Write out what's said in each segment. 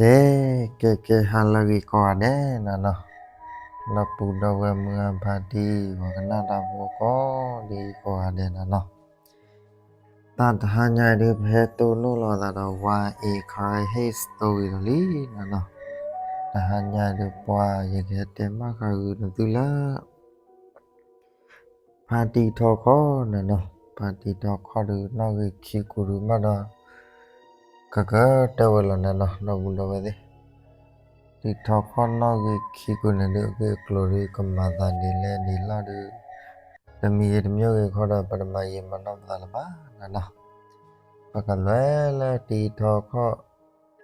ကဲ ကဲ ကဲ ဟါလၢအဂ့ၤကိးဂၤဒဲးနၤနီၤ, ဒီပုၢ်ဒီဝဲၢ်မုၢ်ဂၢ်ဖါတံၢ် ပှၤကနၣ်တၢ်ဖိကိးဒံကိးဂၤဒဲးနၤနီၤ, တၢ်တဟါညါအံၤဒုး ပဟဲတိၢ်နီၣ်လိာ်သးဒီး ဝါအ့ခါဟ့ၣ် story လီၤလံနၤနီၤ, တဟါညါအံၤဒုး ပှၤယကဟဲတဲဘၣ်ဃးဂုာ်နသုလၢ ဖါတံၢ်ထီခီၣ်နၤနီၤ, ဖါတံၢ်ထီခီၣ်ဒုး နီၣ်ဂံၢ်ခံကိးဒုးမးဒီး ကကတၢၢ်ဝဲလီၤနၤနီၤ ဒီပုၢ်ဒီဝဲၢ်သ့ၣ်, တံၢ်ထီခီၣ်နီၣ်ဂံၢ်ခံကိးန့ၣ်ဒုး အဂ့ၢ်အကျိၤဒုး ကမၤသးဒ်လဲၣ်ဒ်လဲၣ်ဒီး တမံၤဂ့ၤတမံၤဂ့ၤခီဒီး ပတမၤယံာ်မၤနီၢ်ပသးလၢၤဘၣ်နၤနီၤ, ပကလဲၤလၢတံၢ်ထီခီၣ်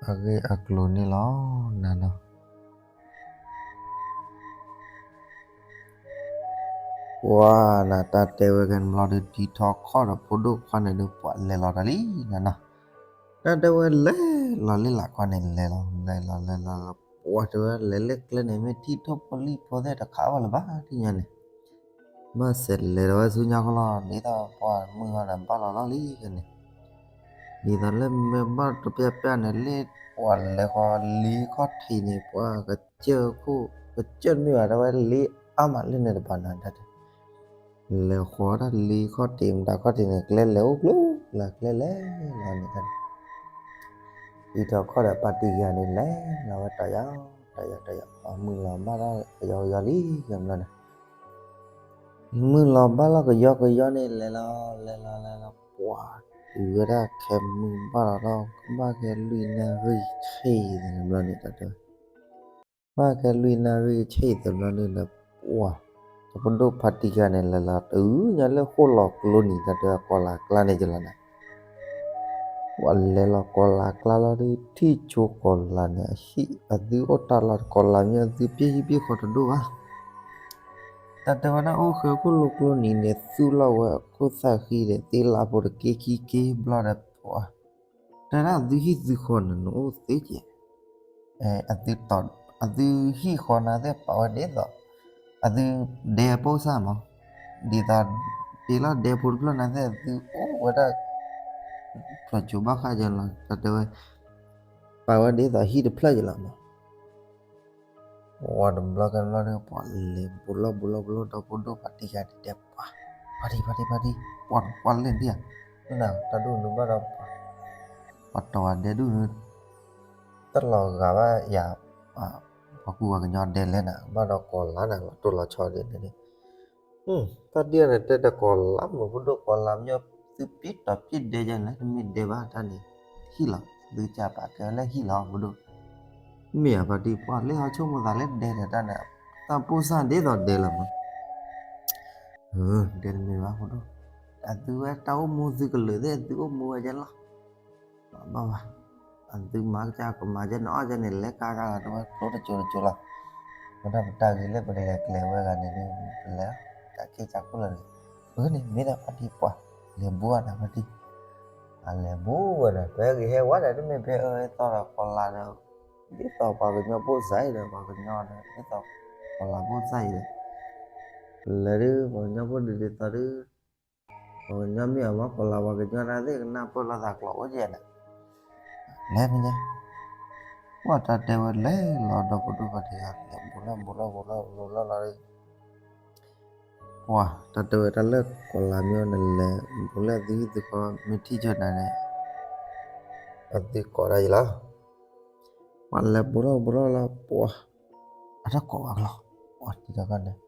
အဂ့ၢ်အကျိၤန့ၣ်လီၤနၤနီၤ. ပှၤနၤ တၢ်တဲဝဲကဲန့ၣ်ဘျီဒုး တံၢ်ထီခီၣ်ဒီးဖိဒိၣ်ခွါန့ၣ်ဒုး ပှၤလဲၤလီၤတၢ်လံနၤနီၤ, တၢ်တဲဝဲလဲၤလီၤလၢလာ်ခီန့ၣ် လဲၤလီၤ လဲၤလီၤ လဲၤလီၤ ပှၤတဲဝဲလဲၤလၢကျဲန့ၣ် မ့ၢ်ထံၣ်ထိၣ်ဖိလံၣ်ဖိသ့ၣ်တခါဘၣ်လၢၤဘၣ် ထံၣ်ညါန့ၣ် ဘၣ်ဆဲးလဲၤဒီးဝဲဆူညါခီလီၤ ဒ်သိးပှၤမုၢ်ဟီဒီးဘၣ်လီၤလီၤလံကဲန့ၣ်, ဒ်သိးလၢမ့ၢ်ဘၣ်တပျၢ်ပျၢ်န့ၣ် လၢပှၤလဲၤဃီလ့ခီၣ်ထံးန့ၣ် ပှၤကစၢၢ်ခိၣ် ကစၢၢ်မ့ၢ်ဘၣ်တဝဲလ့အါမးလၢန့ၣ်တပၤနၤ တၢ်တဲ လဲၤဃီတၢ်လ့ခီၣ်ထံး မတၤခီၣ်ထံးန့ၣ် ကျဲလဲၤအိၣ်ကျိလၢကျဲလဲၤလီၤန့ၣ်တၢ်န့ၣ် တံၢ်ထီခီၣ်ဒီးပၢ်တံၢ်ဂၤန့ၣ် လဲၤလီၤဝဲတၢ်ယီၤ တၢ်ယီၤ တၢ်ယီၤ မုၢ်လီၤဘၣ်ထီၣ်ကယီကယီလံ ကဲဘျီန့ၣ် မုၢ်လီၤဘၣ်လီၤကယီကယီန့ၣ် လဲၤလီၤ လဲၤလီၤ လဲၤလီၤ ပှၤ တုၤဝဲဒၣ်ခဲမုၢ်ဘၣ်လီၤလီၤ ကဘၣ်ကဲလွံၢ်နၣ်ရံၣ်ဆံးသဘျီန့ၣ် တၢ်တဲဝဲ ဘၣ်ကဲလွံၢ်နၣ်ရံၣ်ဆံးသဘျီန့ၣ်ဒီး ပှၤ တပဒိၣ်ဖါတံၢ်ဂၤန့ၣ် လဲၤလီၤတုၤညါလၢဃိၣ်လီၤကျိနံၤ တၢ်တဲဝဲကီၤလၤကျါန့ၣ်ကလီၤနၤ ပှၤလဲၤလီၤကီၤလၤကျါလီၤဒီး ထံၣ်ဆိကီၤလၤန့ၣ် အဟံၣ်အသုအိၣ်တၢ်လီၢ် ကီၤလၤမ့ၢ်အသုပျဲၢ်ဟံၣ်ပျဲၢ်ဃီတဒိၣ်ဘၣ် တၢ်တဲဝဲဒၣ်အိၣ်ဃၢၤခိၣ်လိာ်ကျိနံၤန့ၣ် သူၣ်လီၤဝဲအခိၣ်သၣ်ဃံဒီး သ့လးဖိတက့ခံက့ဘျီဒီး ပှၤ တဲဒၣ်အသုဟံၣ်သုဃီန့ၣ် နအိၣ်သ့ကဲ အသုတီၤ အသုဟံၣ်ဃီန့ၣ်သ့ၣ်ပာ်ဝဲဒ်သိး အသုဒဲပိၢ်စၢ်မး ဒ်သိး တ့လီၤဒဲဖိတဖျၢၣ်န့ၣ်သ့ၣ် အသုအိၣ်ဝဲဒၣ် ဖျိးစိၤဘၣ်ဃးကလီၤ တၢ်တဲဝဲ ပာ်ဝဲဒ်သိးဟံၣ်တဖျၢၣ်ကလီၤမး ဝံၤတဘျီကဲဘျီဒီး ပှၤလဲၤဘူးလီၤဘူးလီၤဘူးလီၤ ဒီပုၢ်ဒိၣ်ဖါတံၢ်ဂၤန့ၣ်တဲပှၤ ဖါတံၢ် ဖါတံၢ် ဖါတံၢ် ပှၤလဲၤဒံးဧါ နတၢ်ဒူၣ်နုာ်ဘၣ်ဒီး ပှၤတီၤဝဲဒဲဒူၣ်နုာ် တလီၤဂာ်ဘၣ်ယၤ ပှၤကူပှၤကညီဒဲလဲၣ်နၤ ဘၣ်ဒီးကီၤလၤနၤ လီၤတိၢ်လီၤဆီဒ်န့ၣ် တၢ်ဒ်န့ၣ် တဲတကီၤလၤမုၢ် ပဒိၣ်ကီၤလၤမ့ၢ်သုပျံၤတီၤပျံၤဒဲယဲန့ၣ် တမ့ၢ်ဒဲဘၣ်တၢ်န့ၣ် ဟံၣ်လီၤ သုကပာ်ကဲလၢဟံၣ်လီၤ ပဒိၣ် မ့ၢ်ဧါ ဖါတံၢ် ပှၤလၢဟီဆိကမိၣ်သးလၢဒဲဒီးတၢ်န့ၣ် တၢ်ပိၢ်စၢ်ဒ်သိးဒဲလီၤမး ဒဲတမ့ၢ်ဘၣ် ပဒိၣ် အသုဝဲတၢ်အိၣ်မူသုကလုာ်သ့ၣ် အသုအိၣ်မူဝဲယဲလီၤ ဘၣ်ဘၣ် အသုမၤကစၢ်ကမၤကဲန့ၣ် အီၣ်ကဲန့ၣ် လဲၤကါကါလီၤ တဝဲကျိတစိၤတစိၤလီၤ ဝဲဒၣ်ပတၢ်ဂ့ၤလၢပကလဲၤကျဲၤဝဲဂၤန့ၣ် လဲၤ ကးခ့ကးခိၣ်လီၤန့ၣ် အန့ၣ် မ့ၢ်ဒၣ်ဖါတံၢ်ပှၤ လဲၤဘူးအီၤနၤဖါတံၢ် အလဲၤဘူးဝဲဒၣ် ပဟဲက့ၤဟဲဝဲဒၣ် တမ့ၢ်ဖဲအၢသီဒီးကီၤလၤဒီး ဒ်သိးပှၤကညီပိၢ်စၢ်အံၤဒီး ပှၤကညီဒီး ဒ်သိးကီၤလၤပိၢ်စၢ်အံၤဒီး လဲၤဒုး ပှၤကညီဖိဒုးဒ်သိးဒုး ပှၤကညီမ့ၢ်အမ့ၢ်ကီၤလၤ ပှၤကညီတၢ်သ့ၣ်ကနၢ်ပၢၢ်လိာ်သးကျိာ်အိၣ်ကဲန့ၣ် လဲၤမ့ၢ်ညါ ပှၤတၢ်တဲဝဲလဲၤလီၤဒီးပဒိၣ်ဖါတံၢ်ဂၤ လဲၤဘူးလီၤဘူးလီၤဘူးလီၤဘူးလီၤလီၤဒီး ပှၤတၢ်တဲဝဲတၢ်လၢကီၤလၤမ့ၢ်န့ၣ်လဲၤ ဘူးလၢအသုဟံၣ်သုဃီမ့ၢ်ထံၣ်ကၢနၤန့ၣ် အသုကိးတၢ်ယံၤလီၤ ပှၤလဲၤဘူးလီၤဘူးလီၤလီၤ ပှၤ အတၢ်ကိးဝဲကျီ ပှၤတံၤတၢ်ခီန့ၣ်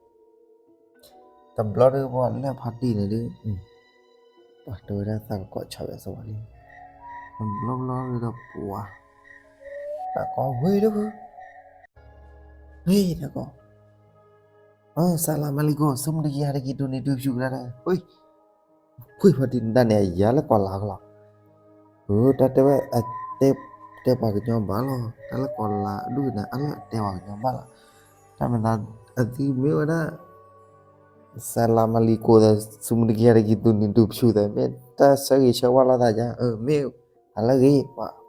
တဘျီဒုး ပှၤလၢဖါတံၢ်န့ၣ်ဒုး ပှၤတဲဝဲဒၣ်သးကကိးဆီၣ်ဝဲစဝါလံ တဘျီဘျီဒုးဒီးပှၤ တၢ်ကိးဝ့ၢ်ဒုး ဝ့ၢ်တၢ်ကိး စလမ်အလံကိမ် ဆူမတကံဟါတကံ တူၢ်နံၤတူၢ်ဆူၣ်ကဒါ ဝ့ၢ် ဝ့ၢ်ဖါတံၢ်န့ၣ် တၢ်န့ၣ်အယၤလၢကီၤလၤကလီ တၢ်တဲဝဲ တဲပှၤကညီဘၣ်လီၤ တၢ်လၢကီၤလၤဒူၣ်န့ၣ် အလၢအတဲပှၤကညီဘၣ်လီၤ တၢ်မၤသး အသုမ့ၢ်ဝဲဒၣ် စလမ်အလံကိမ်ဒီး ဆူမတကံဟါတကံ တူၢ်နံၤတူၢ်ဆူၣ်သး မ့ၢ်တၢ်ဆၢဂ့ၤဆၢဝါလိာ်သးယါ မ့ၢ်အလၢဂ့ၤ ပှၤ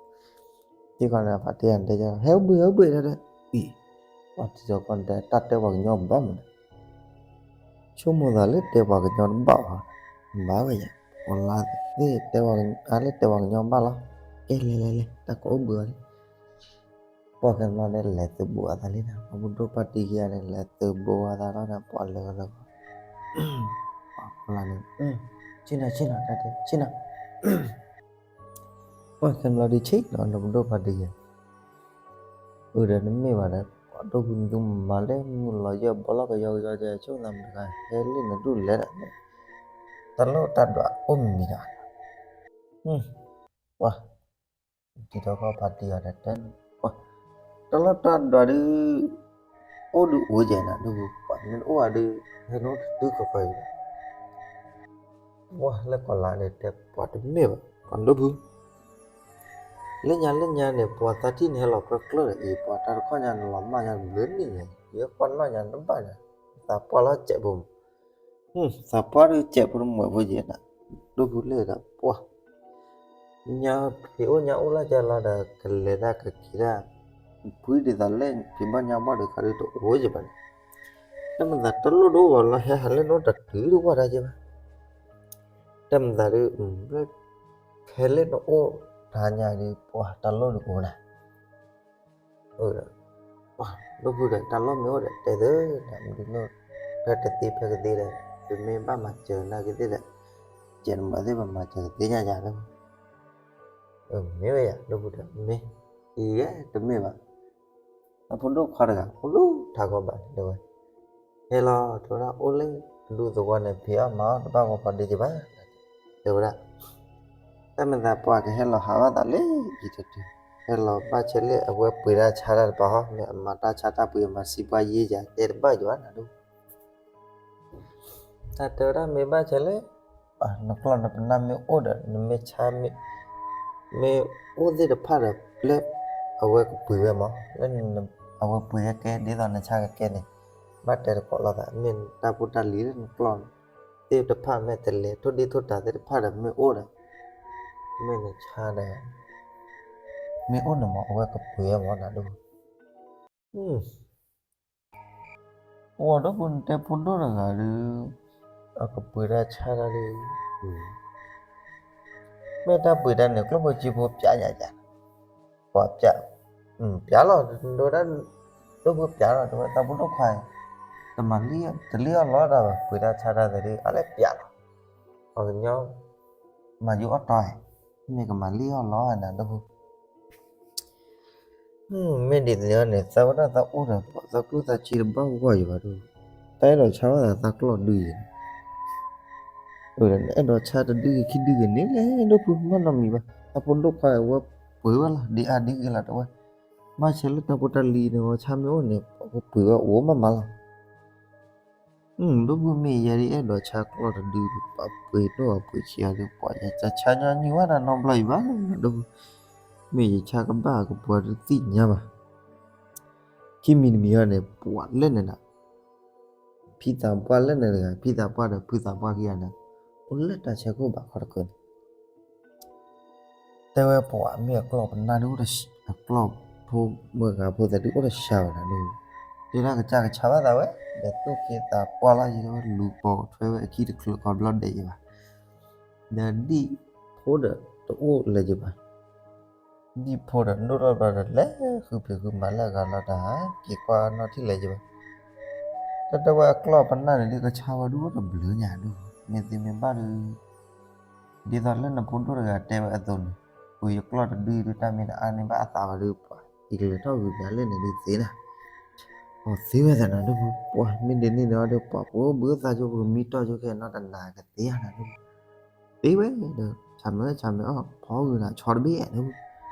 တံၤခီန့ၣ် ဖါတံၢ်န့ၣ်တဲ ဟဲအိၣ်ဘှံး ဟဲအိၣ်ဘှံး တၢ်တဲ အံၤ ပှၤတံၤခီန့ၣ်တဲ တၢ်တဲပှၤကညီဘၣ်မနုၤ ဆိကမိၣ်သးလၢတဲပှၤကညီတဘၣ်ဘၣ် ဘၣ်ဝဲယါ ပှၤလၢသ့ၣ်တဲပှၤ အလၢတဲပှၤကညီဘၣ်လီၤ ကဲလဲၤလဲၤလဲၤ တၢ်ကိးအိၣ်ဘှံးအီၤလံ ပှၢ်ခဲဘျီန့ၣ် လဲၤသုးဘူးအသးလံနၤ, ပှၤဖိဒိၣ်ပှၢ်တံၢ်ခံဂၤန့ၣ် လဲၤသုးဘူးအသးလီၤဒီး ပှၤလဲၤကဒီး ပှၤလီၤန့ၣ် ဆ့ၣ်နီၤ ဆ့ၣ်နီၤ တၢ်တဲ ဆ့ၣ်နီၤ ပှၢ်ခဲဘျီဒုးဆ့ၣ်နီၤ နဖိဒိၣ်ပှၢ်တံၢ်ခံဂၤ အၢ ဒီးတမ့ၢ်ဘၣ်ဒီး ပှၤဒိၣ်ဖုနသုမၤလၢမုၢ်လီၤယဲၢ်ဘီလီၤကယီကယီ ကဲဆိသးမတၤတဂၤ ဟဲလၢနဒူၣ်လဲၤဒီး တၢ်လီၢ်တၢ်ဒွးအိၣ်မံၤမံၤဒီး ပှၤ တံၤထီၣ်ခီၣ်ဖးတံၢ်အီၤဒီးတဲ ပှၤ တၢ်လီၢ်တၢ်ဒွးဒုး အိၣ်ဒုးအိၣ်ယဲၢ်နၤဒိၣ်ဖု ပှၤမ့ၢ်တအိၣ်ဘၣ်ဒုး ဟဲနအိၣ်တတုၤဃီဃီအံၤဒီး ပှၤလၢကီၢ်လါန့ၣ်တဲ ပှၤတမ့ၢ်ဘၣ် ပှၤဒိၣ်ဖု လၢညါလၢညါန့ၣ် ပှၤသးထံၣ်န့ၣ်ဟဲလီၤကျၢၢ်ကျၢၢ်ဒီးအံၤ ပှၤတၢ်တခီညါနလီၤမၢ်ညါတဘျုးနံၣ်ညါ ယဲကွၢ်နီၣ်ညါတဘၣ်ညါ သးပှၢ်လီၤစဲးဖိ သးပှၢ်ဒုးစဲးဖိတမှဲးဖိယဲၢ်နၤ ဒိၣ်ဖုလဲၣ်ဒီးပှၢ် ညါဖံးအိၣ်ညါအိၣ်လၢကဲလီၤဒီး ကလဲၤတၢ်ကက့ၤတၢ် ဖုဒ်သိးလၢဖံးဘၣ်ညါဘၣ်ဒီးခါဒုးတအိၣ်ယဲၢ်ဘၣ်န့ၣ် တၢ်မၤသးတလိၣ်ဒိၣ်ဘၣ်လီၤ ဟဲဟးလၢနအိၣ်တတုၤတဝၢ်တၢ်ယဲၢ်ဘၣ် တၢ်မၤသးဒုး ဖဲလၢနအိၣ်တၢ်ညါဒုး ပှၤတၢ်လီၢ်ဒုးအိၣ်နၤ ဒိၣ်ဖုဒီး တၢ်လီၢ်မ့ၢ်အိၣ်ဒီး တဲသၢနၤ မဒုးလိၣ် ဖဲတသ့ဖဲကသ့ဒီး ပမ့ၢ်ဘၣ်မၤစၢၤနၤကသ့ဒီး ကဲနမၤသ့ၣ်ပမၤစၢၤကသ့ညါယၤလၢ မ့ၢ်ဝဲယၤ ဒိၣ်ဖုဒီး မ့ၢ် အံၤ တမ့ၢ်ဘၣ် အဖိဒိၣ်ခွါတဂၤ အိၣ်လၢထးဂီၤဘၣ်န့ၣ် တဲဝဲ ဟဲလီၤ တဲဝဲဒၣ် အိၣ်လၢအဒူသဝီန့ၣ် ဖံးအီၣ်မၤအီၣ်တဘၣ်ဂီၤဖီဒ့က့ၤဘၣ် တဲဝဲဒၣ် တၢ်မၤသးပှၤကဟဲလီၤဟးဘၣ်သးလၢအံၤတတုၤ ဟဲလီၤဘၣ်ဆဲးလၢအဝဲပှ့ၤတၢ်ဆါတၢ်တပၤဟီ မ့ၢ်အမၤတၢ်ဆါတၢ်ပှ့ၤ အမၤစံးပှၢ်ယ့ၢ်ယၤ တဲတဘၣ်ယၤနၤဒိၣ် တၢ်တဲဝဲဒၣ်မ့ၢ်ဘၣ်ဆဲးလၢ နကျီၢ်နပနၢ်မ့ၢ်အိၣ်ဒီး နမ့ၢ်ဆါ မ့ၢ်အိၣ်သ့ၣ်တဖၣ်ဒီး လၢအဝဲကပှ့ၤဝဲမး လၢအဝဲပှ့ၤကဲကဲ ဒ်သိးနဆါကကဲန့ၣ် ဘၣ်တဲတကိးလိာ်သး မ့ၢ်တၢ်ဖိတၢ်လံၤလၢနကျီၢ်သ့ၣ်တဖၣ် မ့ၢ်တလဲၤထိၣ်ဒ့ထိၣ်တၢ်သ့ၣ်တဖၣ်ဒီး မ့ၢ်အိၣ်ဒီး မ့ၢ်နဆါဒီး မ့ၢ်အိၣ်န့ၣ်မး အဝဲကပှ့ၤဝဲမးနၤဒိၣ် အိၣ်ဒီး ပူၤနတဲဖိဒိၣ်တဂၤဒီး အကပှ့ၤတၢ်ဆါတၢ်ဒီး မ့ၢ်တၢ်ပှ့ၤတၢ်န့ၣ် ကျိၣ်ဖိစ့ဖိပျးယၤယၤ ပှၤပျး ပျးလီၤ ဒိၣ်ဒၣ် ဒိၣ်ဖိပျးလီၤ တဲဝဲတၢ်ဖိဒိၣ်ခွါ တမၤလံ တလံၣ်အီၣ်လီတၢ်ဘၣ် ပှ့ၤတၢ်ဆါတၢ်သ့ၣ်ဒီး အါလဲၣ်ပျးလီၤ ပှၤကညီ မၤယိအီၣ်တီၢ် မ့ၢ်ကမၤလံအီၣ်လီနၤဒိၣ်ဖိ မ့ၢ်ဒ်သိးန့ၣ် သးဝဲဒၣ်သးအိၣ်ဒီး ပှၤသးကျိၣ်သးစ့တဘၣ်ဂီၢ်ယံၤဘၣ်ဒိၣ် တၢ်အဲၣ်ဒိးဆါဘၣ်သးသးကျိၣ်ဒုယံၤန့ၣ် အဲၣ်ဒိးဆါတဒုဂ့ၤခံဒုဂ့ၤန့ၣ်လဲၣ် ဒိၣ်ဖုမ့ၢ်နီတမံၤဘၣ် အဖိဒိၣ်ခွါဝဲပှ့ၤဝဲလီၤ ဒ်အါဒ်ဂ့ၤလီၤတဲဝဲ ဘၣ်ဆဲးလၢတၢ်ဖိတၢ်လံၤန့ၣ် ဝဲဆါမ့ၢ်အိၣ်န့ၣ် ပှၤကပှ့ၤဝဲအိၣ်မးမးလီၤ ဒိၣ်ဖုမ့ၢ်ယဲဒ်အဲၣ်ဒိးဆါကျိၣ်တဒုဒီး ပှၤပှ့ၤဒိၣ်အပှ့ၤဆံးအီၤဒီး ပှၤယဆါညီနုၢ်ဝဲဒၣ်နီတဘျီအံၤဘၣ် ဒိၣ်ဖု မ့ၢ်ယဆါကဘၣ်ကပှၤတသ့ၣ်ညါဘၣ် ခံမံၤတမံၤအံၤန့ၣ် ပှၤလၢနၤ ဖံသးပှၢ်လၢနၤတဂၤ ဖံသးပှၢ်ဒီးဖုသးပှၢ်ခံဂၤန့ၣ် အိၣ်လၢတၢ်ဆၢခိၣ်ဘၣ်ခီတခီန့ၣ် တဲဝဲပှၤမ့ၢ်အကျီၢ်ပနၢ်ဒုးအိၣ်တဆံ အကျီၢ်ဖိမုၢ်ဂၤဖိသးဒုးအိၣ်တဆံဝဲဒၣ်ဒိၣ် တဲဒၣ်ကစၢ်ကဆါဘၣ်သးဝဲ ဒီးသူၣ်က့သးပှၢ်လီၤယံၤဝဲ လူၤပိာ်ထွဲဝဲအခံတချုးခီဘျီဒဲးယံၤဘၣ် ဒီးဒံၣ်ဖိဒီးတအိၣ်လၢၤယံၤဘၣ် ဒံၣ်ဖိဒီးဒိၣ်ထီၣ်ဘျီဒီးလဲၤဃုဖံးဃုမၤလၢအဂၤလီၤတၢ် က့ၤကွၢ်နီၣ်ထံၣ်လၢၤယံၤဘၣ် တၢ်တဲဝဲအကျီၢ်ပနၢ်န့ၣ်ဒုးကဆါဝဲဒုးအိၣ်တဘျုးညါဒိၣ် မ့ၢ်သ့မ့ၢ်ဘၣ်ဒုး ဒ်သိးလၢနဖိဒိၣ်တဂၤတဲဝဲအသိးန့ၣ် ပှ့ၤယကျီၢ်တဒုဒုးတၢ်မ့ၢ်တအါန့ၢ်ဘၣ်အသးဘၣ်ဒုးပှၤ ယကလဲၤထီၣ်ဂုာ်ပျးလၢန့ၣ်ဒုးသ့နၤ အီၤသ့ဝဲသနာ်ဒိၣ်ဖု ပှၤမ့ၢ်ဒ်န့ၣ်န့ၣ်အီၤဒီး ပှၤပှ့ၤအိၣ်ဘှံးအိၣ်သးကၠိ ပကမံတီၢ်ကၠိခဲအံၤနီတနၤကသ့ဧါနၤဒိၣ်ဖု သ့ဝဲဒီး ဆၣ်မဲာ်ဝဲဆၣ်မဲာ်အီၣ် ဖီဂုာ်နၤဆီတဘ့ၣ်ဒိၣ်ဖု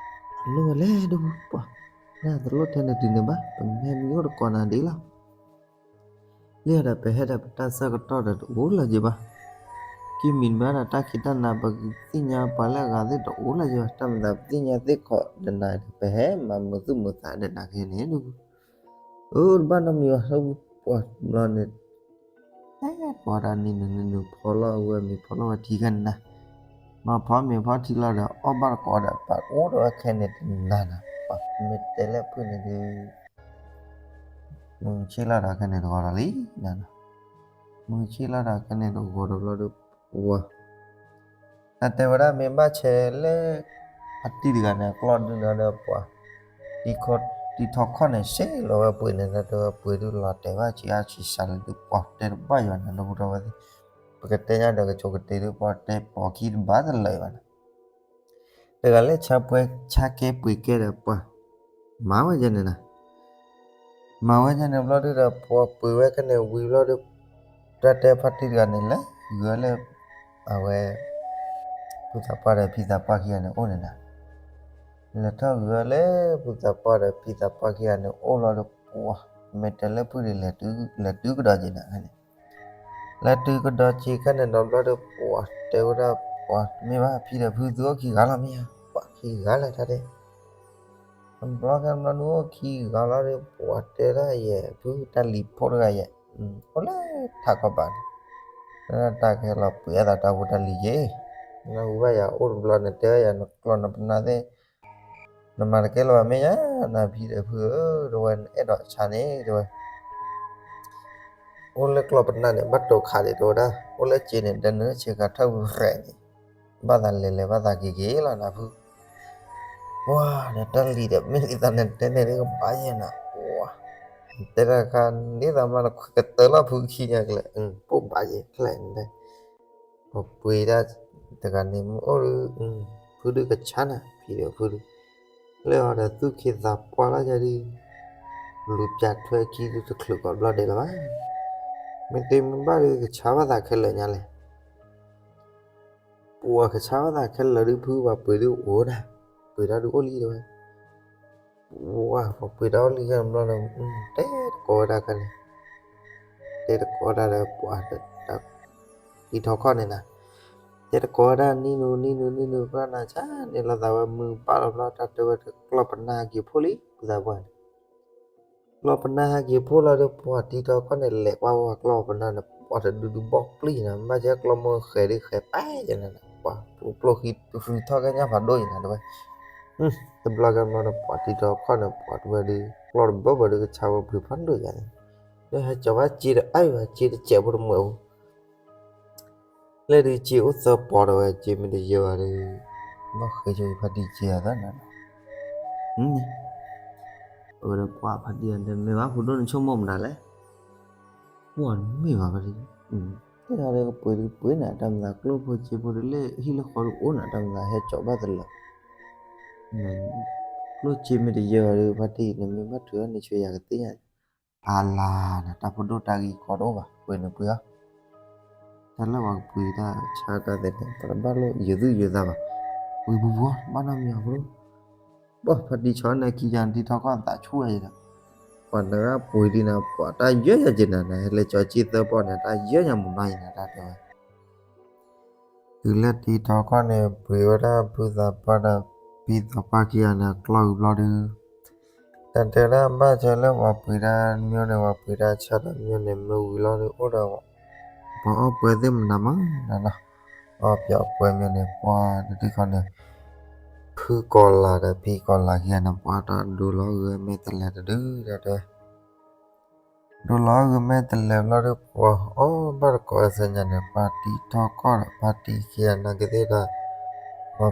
အလိၣ်ဝဲလဲၣ်ဒိၣ်ဖု ပှၤ နတလိၣ်ထဲနတုၤန့ၣ်ဘၣ် ပမ့ၢ်မံအိၣ်တကိးနၤဒ်လီၤ လၢဒီးပဟဲဒီးပတၢ်ဆၢကတီၢ်ဒီးတအိၣ်လၢၤယံၤဘၣ်. ခံမံၤမ့ၢ်ဒီးတၢ်ခံးတၢ်နၤ ပကသ့ၣ်ညါပှၤလၢအဂၤသ့ၣ်တအိၣ်လၢၤယံၤဘၣ်. တၢ်မၤသးပသ့ၣ်ညါသ့ၣ်ခီၣ်ဒီးနၤဒီး ပဟဲမၤမုာ်သူၣ်မုာ်သးဒီးနၤခဲန့ၣ်ဒုး အၢ တဘၣ်နီတမံၤဘၣ် ပှၤဘျီန့ၣ် ဟဲပှၤတၢ်နံၤနုၤနုၤနုၤ ဖီလီၤဝဲမ့ၤဖီလီၤဝဲထံခဲန့ၣ်နၤ, မၤဖီမ့ၤဖီထံလီၤဒီး အီၣ်ဘၣ်တကိးဒီး ပှၤအိၣ်ဒီးဝဲခဲန့ၣ်တနၤနၤ, ပှၤမ့ၢ်တဲလၢဖုၣ်န့ၣ်ဒုး မုၢ်ဆ့ၣ်လီၤဒီးခဲန့ၣ်တဂီၤဒီးလံ, မုၢ်ဆ့ၣ်လီၤဒီးခဲန့ၣ်တဂီၤဒီးဘျီဒီး ပှၤ တၢ်တဲဝဲဒၣ်မ့ၢ်ဘၣ်ဆဲးလၢ အတံၤတဂၤန့ၣ် အကျီၢ်ဒုးန့ၣ်ဒီးပှၤ တံၤခီၣ်တံၤ တံထီခီၣ်န့ၣ် စ့ၢ်လီၤဝဲပှ့ၤန့ၣ် တဲဝဲပှ့ၤဒုးလီၤတဲာ်ဘၣ်ဆံးအါဆံးစှၤလၢဒုးပှၤတဲတဘၣ်ယွၤန့ၣ် ဒီပုၢ်ဒီဝဲၢ်သ့ၣ်, ပကတဲညါဒီးကၠိကတ့ဒုး ပှၤတဲပိာ်ခံတဘၣ်တလၢာ်ဘၣ်န့ၣ်, တဂၤလၢဆါပှဲဆါကဲပှ့ၤကဲဒီးပှၤ မၤဝဲယဲန့ၣ်နီၤ မၤဝဲယဲန့ၣ်ဘျီဒုးဒီး ပှၤပှ့ၤဝဲခဲန့ၣ်ဝံၤဘျီဒုး တၢ်တဲဖါတံၢ်တဂၤန့ၣ် လဲၤဂုာ်လၢ အဝဲ ဖုသးပှၢ်ဒီးဖံသးပှၢ်ခံဂၤန့ၣ်အိၣ်န့ၣ်နီၤ, လဲၤထီၣ်ဂုာ်လၢ ဖုသးပှၢ်ဒီးဖံသးပှၢ်ခံဂၤန့ၣ်အိၣ်လီၤဒီး ပှၤ မ့ၢ်တဲလၢဖုဒုး လဲၤတုၤကဒီးက့ၤနၤန့ၣ်, လဲၤတုၤကဒီးက့ၤခဲန့ၣ်ဒီးဘျီဒီး ပှၤတဲဝဲဒၣ် ပှၤမ့ၢ်ဘၣ်ဖံဒီးဖုသုအိၣ်ခံဂၤလီၤမ့ၢ်ဧါ, ပှၤခံဂၤလၢာ်တၢ်တဲ တဘျီခဲဘျီဒုးအိၣ်ခံဂၤလီၤဒီး ပှၤတဲဒၣ်ယဲ ဖုတၢ်လံၤဖိတဂၤယဲ အိၣ်လၢထးခီပၤန့ၣ်, တၢ်ကဟဲလီၤပှ့ၤအသးတၢ်ဖိတၢ်လံၤယဲ, နဟူဘၣ်ယၤအိၣ်တဘျီန့ၣ် တဲဝဲယၤ နကျီၢ်နပနၢ်သ့ၣ် နမၤတကဲလၢၤဘၣ်မ့ၢ်ယါ, နဖံဒီးဖုဧၢ တဲဝဲ နအဲၣ်ဒိးဆါန့ၣ် တဲဝဲ အိၣ်လၢကျီၢ်ပနၢ်န့ၣ် ဘၣ်တိာ်ခးဒံး တဲဝဲဒၣ်, အိၣ်လၢစ့န့ၣ် ဒၢနုာ်ဆ့ကၤထၢၣ်ဝံၤရဲၣ်န့ၣ်, ဘၣ်သးလဲၤလဲၤဘၣ်သးက့ၤက့ၤလီၤနၤဖု, ပှၤ နတၢ်လံၤဒီး မ့ၢ်ဒ်သိးနတဲန့ၣ်ဒ်ကဘၣ်ယဲနၤ, ပှၤ နတဲတၢ်တခါ ဒ်သိးမးနခွဲးကတၢၢ်လီၤဖုခံညါကလဲာ်, ပိၢ်ဘၣ်ယဲ ဖျဲၣ်န့ၣ်, ပှၤပှ့ၤတၢ်တဂၤန့ၣ် မ့ၢ်အိၣ်ဒီး ဖုဒုးကဆါနၤ ဖံဒီးဖုဒုး လၢအီၤဒီးသူၣ်ခ့သးပှၢ်လီၤယၤဒုး, လူၤပၠးထွဲခံဒုးတချုးကိးဘျီဒဲးလၢၤဘၣ်, မ့ၢ်သ့မ့ၢ်ဘၣ်ဒုးကဆါဘၣ်သးခဲလၢာ်ညါလဲၣ် ပှၤကဆါဘၣ်သးခဲလၢာ်ဒုးဖု ပှၤပှ့ၤဒုးအိၣ်ဒၣ်, ပှ့ၤတၢ်ဒုးအိၣ်လံတဲဝဲ, ပှၤ ပှၤပှ့ၤတၢ်အိၣ်လံခဲဘျီဒီး တဲတကိးဝဲဒၣ်ခဲန့ၣ်, တဲတကိးဝဲဒၣ်ဒီးပှၤ တံထီခီၣ်န့ၣ်နၤ, တဲတကိးဝဲဒၣ်နံၤနုၤနံၤနုၤနံၤနုၤ ဘျီနၤဆါန့ၣ်လီၤသးဝဲ မုၢ်ဘၣ်လီၤဘျီ တၢ်တဲဝဲ ကျီၢ်ပနၢ်ဟဲက့ၤဖှိၣ်လံ ပသးပှၢ်န့ၣ် ကျီၢ်ပနၢ်ဟဲက့ၤဖှိၣ်လီၤဒီး ပှၤတံထီခီၣ်န့ၣ် လဲၤကွၢ်ဝဲကျီၢ်ပနၢ်န့ၣ် ပှၤတဒုဒုဘီၣ်ပျံၢ်နၤ ဘၣ်ဆၣ်ကျီၢ်မုၢ်ဃဲၤဒုးဃဲၤပာ်ယဲနၤ ပှၤပျိၢ်ဃံဃုထီၣ်ကညၣ်ဖးဒိၣ်ယဲနၤတဲဝဲ, တဘျီကဲဘျီဒီး ပှၤတံထီခီၣ်န့ၣ် ပှၤတဝဲဒုး ကျီၢ်တဘၢဘၢဒုးကဆါဝဲပှ့ၤဖးဒိၣ်ယဲန့ၣ်, လၢဟဲကၠီၤဘၣ်စ့တအါဘၣ် စ့တစဲးဖိတမုာ်အပူၤ လၢဒုးစ့အိၣ်သၢပီၤဒီးဝဲ စ့မ့ၢ်တယၢဘၣ်ဒီး ဘၣ်ဃဲဆိဖါတံၢ်စ့အသးနၤ, အဝဲဒီးပှၤဖါတံၢ်အတဲ မ့ၢ်ဘၣ်ဖိဒိၣ်နဆိကမိၣ်မနုၤလဲၣ်, ပှၤမ့ၢ်ဘၣ်ဖါတံၢ်, တဲဒၣ်ဒီးကပှ့ၤဒုးပှ့ၤနၤ တၢ်မၤသးကျိၣ်ဖိစ့ဖိဒုးလၢ ဟံၣ်လၢဃီဒုးအိၣ်နၤ တၢ်မၤသးဟဲကၠီၤဘၣ်တလၢာ် ကျိၣ်စ့မ့ၢ်တယၢဘၣ်ဒီး ဖါတံၢ် နမ့ၢ်ဘၣ်ထုးထီၣ်န့ၢ်ဆိယၤကသ့ၣ်ညါ, အလါနၤ တၢ်ဖိဒိၣ်တၢ်ဂံၢ်ကီတအိၣ်ဘၣ် ပှ့ၤန့ၣ်ပှ့ၤအီၤ, တၢ်လၢပှၤကပှ့ၤတၢ်ဆါတၢ်သ့ၣ်န့ၣ် ပတဘၣ်လိၣ်ယုာ်သူၣ်ယုာ်သးဘၣ်, ပှ့ၤပူၤပူၤ ဘၣ်နီတမံၤအီၤဖိဒိၣ်, ဘၣ်ဖါတံၢ်ဆီန့ၣ်ခံယၤ တံထီခီၣ်သးဆူၣ်ဝဲယဲဒီး, ပှၤနဂၤပှ့ၤဒ်နၤ ပှၤတၢ်ယၢညါက့ၤနၤ နဟဲလၢကၠီၤစ့သၢပီၢ်န့ၣ် တၢ်ယၢညါမုၢ်နီၤယဲနၤ တၢ်တဲဝဲ တုၤလၢတံထီခီၣ်န့ၣ် ပှ့ၤဝဲဒၣ်ဖုသးပှၢ်ဒီးဖံသးပှၢ်ခံဂၤန့ၣ် ကျီၢ်ဝံၤဘျီဒုး, တၢ်တဲဒၣ်ဘၣ်ဆၢလၢပှၤပှ့ၤတၢ်မ့ၢ်န့ၣ် ပှၤပှ့ၤတၢ်ဆါတၢ်မ့ၢ်န့ၣ် မ့ၢ်ဝံၤလီၤဒုး အိၣ်ဒီး ပှၤအီၣ်ပှဲၤသ့ၣ်မနုၤမးနၤနီၤ, အီၣ်ပှဲၤအီၣ်ပှဲၤမ့ၢ်န့ၣ် ပှၤတထံၣ်ခီန့ၣ် ဖုကီၤလၤဒီးဖံကီၤလၤခံဂၤန့ၣ် ပှၤတၢ်ဒိလီၤဂ့ၤမဲာ်တလဲၤတဒုဒီးတဲ ဒိလီၤဂ့ၤမဲာ်တလဲၤဘျီဒီး ပှၤအီၣ်ဘၣ်တကိးအသးညါန့ၣ် ပှၤတံထီခီၣ်ဒီး ပှၤတံခံဂၤနာ်က့သ့ၣ်ဒီး ပှၤ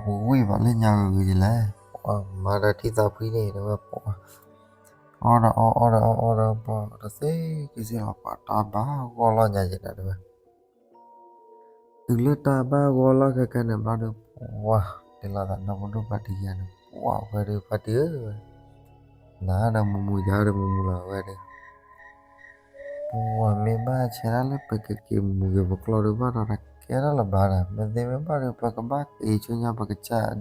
ပူၤဝံၣ်ဘၣ်လၢညါဂ့ၤဂ့ၤယလဲၣ်, ပှၤမၤဒီးထံသးဖှံန့ၣ် တဲဝဲပှၤ အီၣ်ဒီးအီၣ်အီၣ်ဒီးအီၣ်အီၣ်ဒီး ပှၤတသ့က့ၤစ့ၢ်လီၤ ပှၤတၢ်ဘၣ်ဂီၢ်လီၤညါယဲနၤတဲဝဲ တုၤလၢတၢ်ဘၣ်ဂီၢ်လီၤခဲကဲန့ၣ်ဘျီဒီး ပှၤ တဲလီၤသးနီၢ်ပဒိၣ်ဖါတံၢ်ခံဂၤန့ၣ် ပှၤဝဲဒီးဖါတံၢ်ဧၢ နၤဒီးမူမူ ယၤဒီးမူမူလီၤဝဲဒီး ပှၤမ့ၢ်ဘၣ်ဆဲးဒၣ်လၢပကက့ၤမူက့ၤပကျီၢ်ဒီး ဘၣ်ဒီးတၢ်ကဲထီၣ်လၢၤဘၣ်ဒီး မ့ၢ်သ့မ့ၢ်ဘၣ်ဒီး ပကဘၣ်က့ၤဆူညါ ပကစၢ်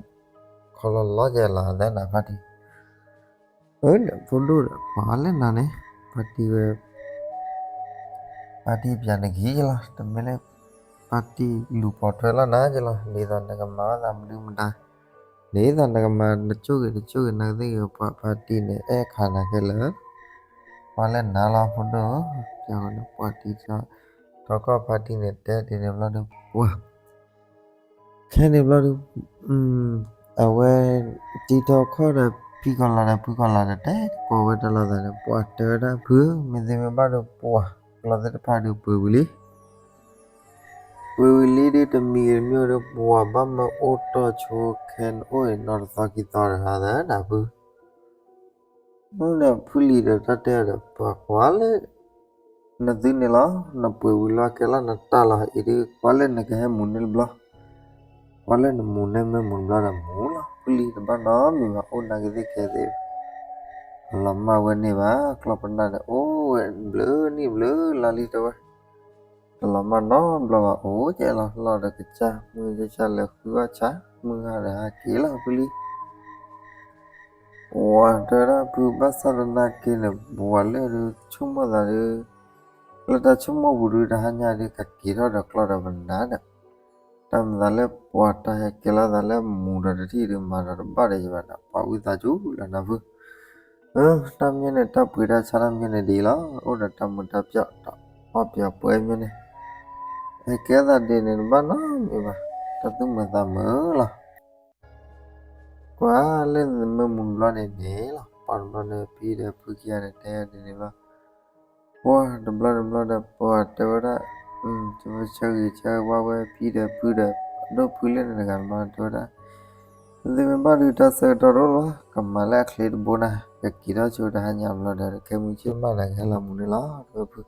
ခီလီၤလီၤယဲလီၤသဲနၤဖါတံၢ် အၢ လၢဖိဒိၣ်ဒီး ပှၤလဲၣ်နၤန့ၣ် ဖါတံၢ်ဝဲ ဖါတံၢ်ပျးနဂ့ၤယလီၤ တမ့ၢ်လၢ ဖါတံၢ်လူၤပိာ်ထွဲလီၤနၤယလီၤ ဒ်သိးနကမၤဘၣ်သးမနုၤမတၤ ဒ်သိးနကမၤတစိၢ်ဂ့ၤတစိၢ်ဂ့ၤ နကသ့ၣ်ဂ့ၤ ပှၤဖါတံၢ်န့ၣ် အဲၣ်ခးနၤခဲလၢာ် ပှၤလဲၣ်နၤလီၤဖိဒိၣ်ဧၢ ပှၤတံၢ်ထီခီၣ်ဖါတံၢ်န့ၣ် တဲဒ်န့ၣ်ဘျီဒီး ပှၤ ခဲန့ၣ်ဘျီဒီး အဝဲ တံထီခီၣ်ဒီး ဖံကီၤလၤဒီး ဖုကီၤလၤဒီး တဲကိးဝဲတၢ်လီၤသးန့ၣ် ပှၤတဲဝဲဒၣ်ဖု မ့ၢ်သ့မ့ၢ်ဘၣ်ဒီး ပှၤ ကျီၢ်သ့ၣ်တဖၣ်ဒီးပှ့ၤဝံၤလံ ပှ့ၤဝံၤလံဒီး တမံၤဂ့ၤတမံၤဒီး ပှၤဘၣ်မၢအိၣ်တီၢ်ဆိခဲနအိၣ်အံၤ နီၢ်တသီခံသီတဂၤသၢနၤဖု ဒီးဖုလံၤဒီးတၢ်တဲဒီး ပှၤကွၢ်လၢ နသုန့ၣ်လီၤ, နပှ့ၤဝံၤလီၤကဲလီၤနတၢ်လီၤအံၤဒုး ကွၢ်လၢနကဟဲမူန့ၢ်တဘျီ, ကွၢ်လၢနမူန့ၢ်မ့ၢ်မူတဘျီဒီးမူလီၤ, ဖုလံၤတဘၣ်နီတမံၤဘၣ် အိၣ်နာ်က့ၤသ့ၣ်ကဲသ့ၣ် အလီၤမၢ်ဝဲန့ၢ်ဘၣ်, ကျီၢ်ပနၢ်န့ၣ် အိၣ်ဝဲဘျုးနံၣ်ဘျုးလါလံတဲဝဲ, တလီၤမၢ်နီတဘျီဘၣ် အိၣ်ကဲလီၤလီၤဒီးကစၢ် မုၢ်ကစၢ်လဲၤဃုအီၣ်ဆၣ် မုၢ်ဂၤဒီးဟဲက့ၤလီၤဖုလံၤ ပှၤတဲဝဲဒၣ်ဖုဘၣ်ဆၣ်သနာ်က့န့ၣ် ပှၤလၢဒုးဆိကမိၣ်သးဒုး လၢတၢ်ဆိကမိၣ်ပူၤဒုးတဟါညါဒုး ကက့ၤထီၣ်ဒီးကျီၢ်ဒီးပနၢ်ဒီး တၢ်မၤသးလၢပှၤတၢ်ဟဲကဲလီၤသးလၢမူဒီးတထံၣ်ဒုး မၤဒီးတဘၣ်ဒီးယဘၣ်ဒီး ပှၤဝံသးစူၤလၢနၢ်ဖု တၢ်မ့ၢ်န့ၣ် တၢ်ပှ့ၤတၢ်ဆါတၢ်မ့ၢ်န့ၣ်ဒ်အံၤလီၤ, အိၣ်ဒီးတၢ်မုာ်တၢ်ပျီၣ် တၢ်ပီပျီပှဲၤမ့ၢ်န့ၣ် ဟဲကဲသးဒ်န့ၣ်တဘၣ်နီတမံၤဘၣ်, တၢ်သူၣ်မုာ်သးမုာ်လီၤ. ကွၢ်လၢနမ့ၢ်မူတဘျီန့ၣ်န့ၣ်လီၤ, ပှၤတဘျီန့ၣ် ဖံဒီးဖုခံဂၤန့ၣ် တဲဒ်န့ၣ်ဘၣ်, ပှၤတဘျီတဘျီဒီး ပှၤတဲဝဲဒၣ် ဆၢဂ့ၤဆၢဝါဝဲ ဖံဒီးဖုဒီး အဒိၣ်ဖုလၢန့ၣ်တဂၤတဘျီတဲဝဲဒၣ် သုမ့ၢ်ဘၣ်ဒုးတၢ်ဆၢကတီၢ်တအိၣ်လီၤ, ကမၤလၢအချ့တဘိနၤ, ကက့ၤထီၣ်ဆိတဟါညါဘျီဒီး ခဲမုၢ်ဆ့ၣ်မးနၤကဟဲလီၤမူန့ၣ်လီၤ, တဲဝဲဖု,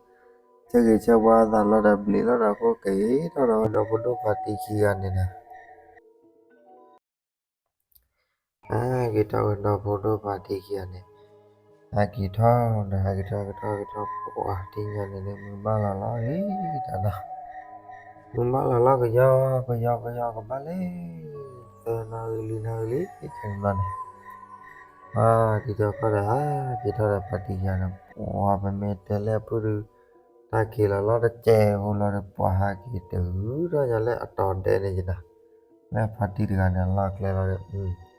ဆၢဂ့ၤဆၢဝါသးလီၤဒီးဘျ့းလီၤဒီး ခိၣ်က့ၤထီၣ်ဒီးဝဲဒီဖိဒိၣ်ဖါတံၢ်ခံဂၤန့ၣ်နၤ ဟဲက့ၤထီၣ်ဝဲဒီဖိဒိၣ်ဖါတံၢ်ခံဂၤန့ၣ်, ဟဲက့ၤထီၣ်ဒီး ဟဲက့ၤထီၣ်က့ၤထီၣ်က့ၤထီၣ် ပှၤတံၢ်ညါန့ၣ်န့ၣ် မုၢ်ဘၣ်လီၤလီၤလံတၢ်နီၤ, မုၢ်ဘၣ်လီၤလီၤကယီကယီကယီကဘၣ်လံ, သၢနၣ်ရံၣ်လံနၣ်ရံၣ်လံ ခဲန့ၣ်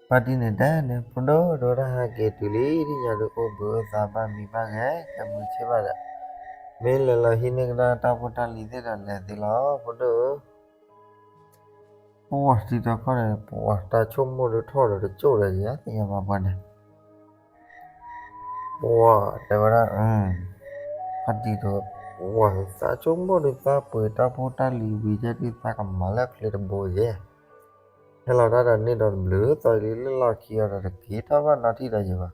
ဘျီန့ၣ် ဟဲက့ၤထီၣ်ခီဒီး ဟဲက့ၤထီၣ်ဒီးဖါတံၢ်ခံဂၤန့ၣ် ပှၤပမ့ၢ်တဲလၢအပုၢ်ဒုး တၢ်က့ၤလီၤလီၤတစဲးဖိလီၤဒီး ပှၤဟဲက့ၤတုၤထီၣ်ညါလၢအတီၤဒဲးန့ၣ်ယနီၤ, လၢဖါတံၢ်တဂၤန့ၣ် အလီၢ်ကျဲလီၤဒီး ဖါတံၢ်န့ၣ်တဲန့ၣ် ဖိဒိၣ် ဒိၣ်တၢ်ဟဲက့ၤတုၤလံ ဒ်ညါဒုးအိၣ်ဘှံးအိၣ်သါဘၣ်မံဘၣ်ဂဲၤ ကဲမုၢ်ဆ့ၣ်ဘၣ်ဒီး မ့ၢ်လဲၤလီၤဟံးန့ၢ်ကဒါတၢ်ဖိတၢ်လံၤသ့ၣ်ဒီးလဲၤသ့လီၤ ဖိဒိၣ်ဧၢ, ပှၤတံၤတီခီန့ၣ် ပှၤတၢ်ဆိကမိၣ်ဒုးထီၣ်ဒီးတကၠိၣ်ဒီးယဲ သ့ၣ်ညါဘၣ်ပှၤန့ၣ် ပှၤတဲဝဲဒၣ် ဖါတံၢ်ဒီး ပှၤသးဆိကမိၣ်ဒုးသးပှ့ၤတၢ်ဖိတၢ်လံၤဝံၤယဲဒုးသးကမၤလၢအချ့တဘိယဲ, ဟဲလီၤတၢ်ဒီးန့ၢ်ဒီးတဘျုးသီလံလၢလီၢ်ခံအီၤဒီး တက့ၤထီၣ်ဘၣ်နီထံၣ်ဒီးယဲဘၣ်,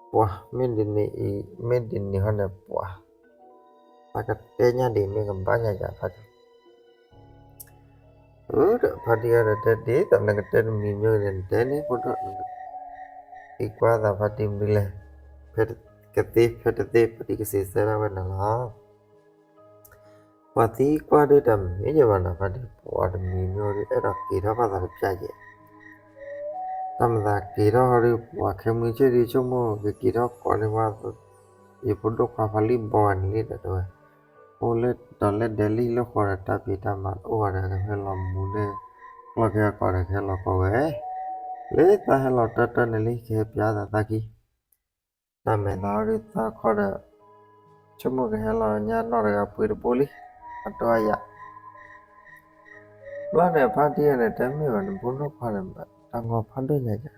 ပှၤ မ့ၢ်ဒ်န့ၣ်အံၤ မ့ၢ်ဒ်န့ၣ်ဟီန့ၣ် ပှၤ သးကတဲညါဒ်မ့ၢ်ကဘၣ်ညါယၤဖါတံၢ် ဒီးဖါတံၢ်အီၤဒီးတဲဒ်သိးနကတဲတမံၤမ့ၢ်ဂ့ၤန့ၣ် နတဲန့ၣ် ဖိဒိၣ် သံကွၢ်သးဖါတံၢ်မနုၤလဲၣ်, ဖဲကသ့ဖဲတသ့ ဖါတံၢ်ကစံးဆၢဒၣ်ဝဲနၤလီၤ. ပှၤသံကွၢ်ဒုးတၢ်မ့ၢ်ယဲဘၣ်နီၤ ဖါတံၢ် ပှၤတမံၤမ့ၢ်ဒုး အဲၣ်ဒိးက့ၤထီၣ်ဘၣ်သးတပျၢ်ယဲ, တၢ်မၤသးက့ၤထီၣ်ဟီဒုး ပှၤခဲမုၢ်ဆ့ၣ်ဒုးဆိကမိၣ် ကက့ၤထီၣ်ကိးန့ၢ်ဝဲ ယဖိဒိၣ်ခွါဖါလံၣ်ဘီဂၤန့ၣ်လံဒီးတဲဝဲ, အိၣ်လၢဒီးလၢဒဲလံလၢဃီဒီး တၢ်ဖံးတၢ်မၤအိၣ်ဂၤဒီး ကဟဲလီၤမူန့ၢ်ကျီၢ်က့ၤအကိးဒီး ကဟဲလီၤကိးဝဲ, လၢသးဟဲလီၤတၢ်တၢ်န့ၣ်လံ ကဟဲပျၢ်သးသးခံ တၢ်မဲာ်သးအီၤဒုးသးခီဒီး ဆိကမိၣ်ကဟဲလီၤညါနီၢ်တဂၤပှ့ၤတဘိလံ, အတီအယၤ, ဘျီန့ၣ် ဖါတံၢ်အီၤန့ၣ် တမ့ၢ်ဘၣ်န့ၣ် ဖိဒိၣ်ခွါန့ၣ် တၢ်ငီဖးဒိၣ်ညါယၤ,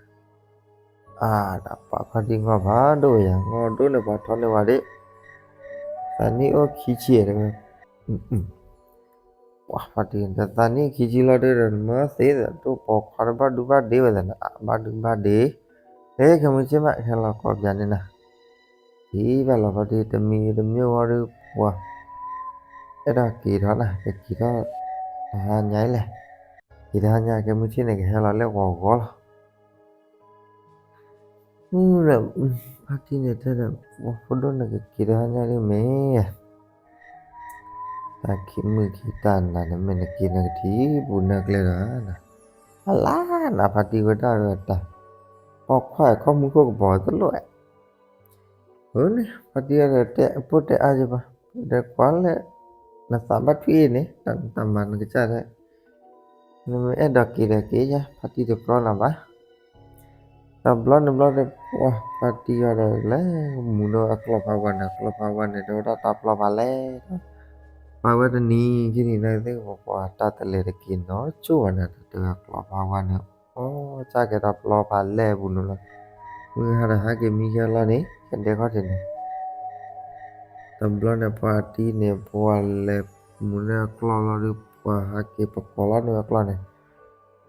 အၢ ဒၣ်ပှၤဖါတံၢ်ငီဖးဒိၣ်ယၤ ငီဒိၣ်န့ၣ် ပှၤထီန့ၢ်ဝဲဒၣ်, သးနံၣ်အိၣ်ခံဆံတဲဝဲ ပှၤဖါတံၢ် တၢ်သးနံၣ်ခံဆံလီၤဒုးဒီး နမၢသ့ဒီး ဒိၣ်ပိာ်ခွါတဘၣ်ဒုဘၣ်ဒ့ဝဲသးန့ၣ် အဘၣ်ဒုဘၣ်ဒ့, လၢခဲမုၢ်ဆ့ၣ်မး ဟဲလီၤကိးပျၢ်န့ၣ်နၤ, ဒ်ဘၣ်လီၤဖါတံၢ်တမံၤတမံၤဝံၤဒီး ပှၤ အဲၣ်ဒိးက့ၤထီၣ်နၤ ကက့ၤထီၣ် တဟါညါအံၤလဲၣ်, က့ၤတဟါညါ ခဲမုၢ်ဆ့ၣ်န့ၣ် ကဟဲလီၤလၢဂီၤဂီၤလီၤ မုၢ်ဒီး ဖါတံၢ်န့ၣ်တဲဒီး ပှၤဖိဒိၣ်န့ၣ်ကက့ၤတဟါညါဒ်မ့ၢ်, တၢ်ခံမုၢ်ခံတၢ်နၤန့ၣ် မ့ၢ်နက့ၤနကထံၣ်ပူၤနၢ်ကျဲဒီး, အလါနၤဖါတံၢ်ဝဲဒၣ်ဒီးတၢ်, ပိာ်ခွါခီမူခိၣ်ကပီၤတလိၣ်, အန့ၣ် ဖါတံၢ်အီၤဒီးတဲအပိၢ်တဲအါယဘၣ်, ဒီးကွၢ်လၢ နသးဘၣ်ထွံၣ်အံၤန့ၣ် တၢ်မၤနကစၢ်ဒီး နမ့ၢ်အဲၣ်ဒိးက့ၤဒီးက့ၤယၤ ဖါတံၢ်တပျီနၤဘၣ်. တဘျီန့ၣ်ဘျီဒီး ပှၤဖါတံၢ်အီၤဒီး လဲၤမူဒီးအကျီၢ်ဖးဝါန့ၣ် အကျီၢ်ဖးဝါန့ၣ် တဲဝဲဒၣ်တၢ်ပျီဖးလဲၢ်, ပာ်ဝဲတနံၤခံနံၤန့ၣ်သ့ၣ် ပှၤတၢ်တလဲၤတက့ၤနီတကၠိၢ်ဘၣ်န့ၣ် တဲဝဲကျီၢ်ဖးဝါန့ၣ် အိၣ်ကၢ်ကဲတၢ်ပျီဖးလဲၢ်ပူၤန့ၣ်လီၤ. မုၢ်ဟါဒီးဟဲက့ၤမံခဲလီၤန့ၣ် ကဒဲခီၣ်ထံးန့ၣ် တဘျီန့ၣ် ပှၤတံၢ်န့ၣ် ပှၤလဲၤမူန့ၢ်အကျီၢ်လီၤဒီး ပှၤဟဲက့ၤပကိးလီၤန့ၢ်အကျီၢ်န့ၣ်,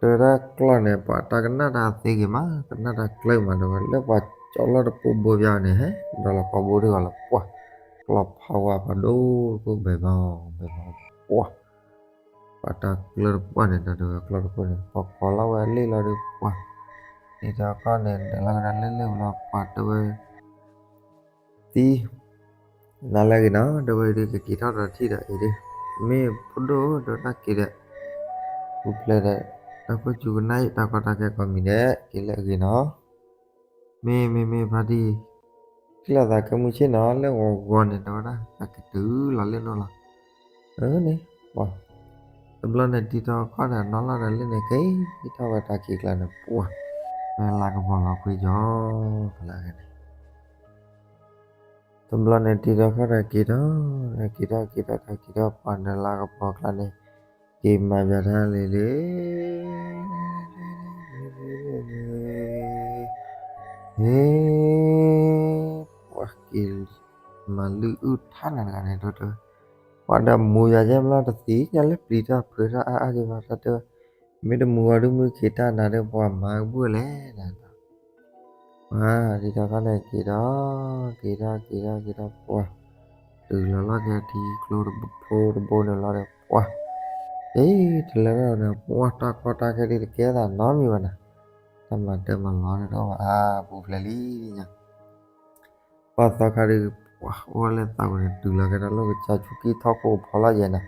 တဲဝဲဒၣ်ကျီၢ်န့ၣ် ပှၤတၢ်ကနၣ်တၢ်သ့ဂ့ၤမး ကနၣ်တၢ်ကျၢၤမး တဲဝဲ လၢပှၤကၠီလီၢ်တပိၢ်ဘိပျီန့ၣ် ဟဲဒီးလီၤကီဘိတဂီၤလီၤ ပှၢ် ကျီၢ်ဖးဝါဖးဒိၣ်တခိၣ် ဘဲမီဘဲမီ ပှၢ် ပှၤတၢ်ကျၢၤတပှၢ်န့ၣ် ဒီးတဲဝဲကျီၢ်တခိၣ်န့ၣ် ပှၤကိးလီၤဝဲအလ့ၣ်လီၤဒီး ပှၢ် ဒ်ထီၣ်ခီၣ်န့ၣ် ဒၢးလီၤကဒါလ့ၣ်လ့ၣ်လီၤ ပှၢ်တဲဝဲ သံ နၤလၢအဂ့ၤနီၤ တဲဝဲဒုး ကက့ၤထီၣ်ဒီးထံၣ်ဒီးအံၤဒုး မ့ၢ်ဖိဒိၣ်ဧၢ တဲဝဲတၢ်က့ၤဒီး ပူၤဖျဲးဒီး တၢ်ခိၣ်စူၤကနၣ်အံၤ တၢ်ကီတၢ်ခဲကိးမံၤဒဲး က့ၤလၢအဂ့ၤနီၤ မ့ၢ်မ့ၢ်မ့ၢ်ဖါတံၢ် ထံၣ်လိာ်သးကဲမုၢ်ဆ့ၣ်နီၤ လၢဂီၤဂီၤန့ၣ် တဲဝဲဒၣ် သးကတုၤလီၤလၢနအိၣ်လီၤ အၢန့ၣ် ပှၤ တဘျီန့ၣ် တံၤထီၣ်ခီၣ်ဒီးနီၢ်လီၢ်ဒီးလ့ၣ်န့ၣ် က့ၤထီၣ်ဝဲတၢ်ခံးကျါန့ၣ် ပှၢ် မ့ၢ်လါကပီၤလီၤခွံကီၤ ဖဲလၢအဂ့ၤန့ၣ် တဘျီန့ၣ် တံၤထီၣ်ခီၣ်ဒီးက့ၤထီၣ် က့ၤထီၣ်က့ၤထီၣ်တၢ်က့ၤထီၣ် ပှၤနလါကပီၤကျါန့ၣ် က့ၤမၤဘၣ်တၢ်လံလံ ဟ့ ပှၤက့ၤ မၤလုၢ်အုၣ်ထါနၤတဂၤန့ၣ် တဲဝဲ ပှၤဒီးမူၤယၤယဲၢ်ဘျီတသ့ၣ်ညါလၢပျံၤတၢ်ဖုးတၢ်အါအါယဲၢ်ဘျီ တၢ်တဲဝဲ မ့ၢ်တမူၤအီၤဒုး မုၢ်ခံးတၢ်နၤဒီး ပှၤမၤကဘူၣ်လဲၣ် နၤ ပှၤတံၤထီၣ်ခီၣ်န့ၣ်က့ၤဒီး က့ၤထီၣ်က့ၤထီၣ်က့ၤထီၣ်ပှၤ တုၤလီၤလီၢ်က့ၤထံကျိတဘိဖိတဘိန့ၣ်လီၤဒီး ပှၤ အ့ တလၢထီၣ်န့ၣ် ပှၤတၢ်ကီတၢ်ခဲဒုးတကဲသးနီတမံၤဘၣ်နၤ တၢ်မၤတၢ်မၤလီၤဒီးအါပူၤဖျဲးလံညါ ပှၤသီခါဒုး ပှၤအိၣ်လၢသးပူၤန့ၣ် တုၤလီၤကဲထီၣ်လၢကစၢ်ဆူကံၢ်ထီၣ်ခိၣ်ဖီလီၤယဲၢ်နၤ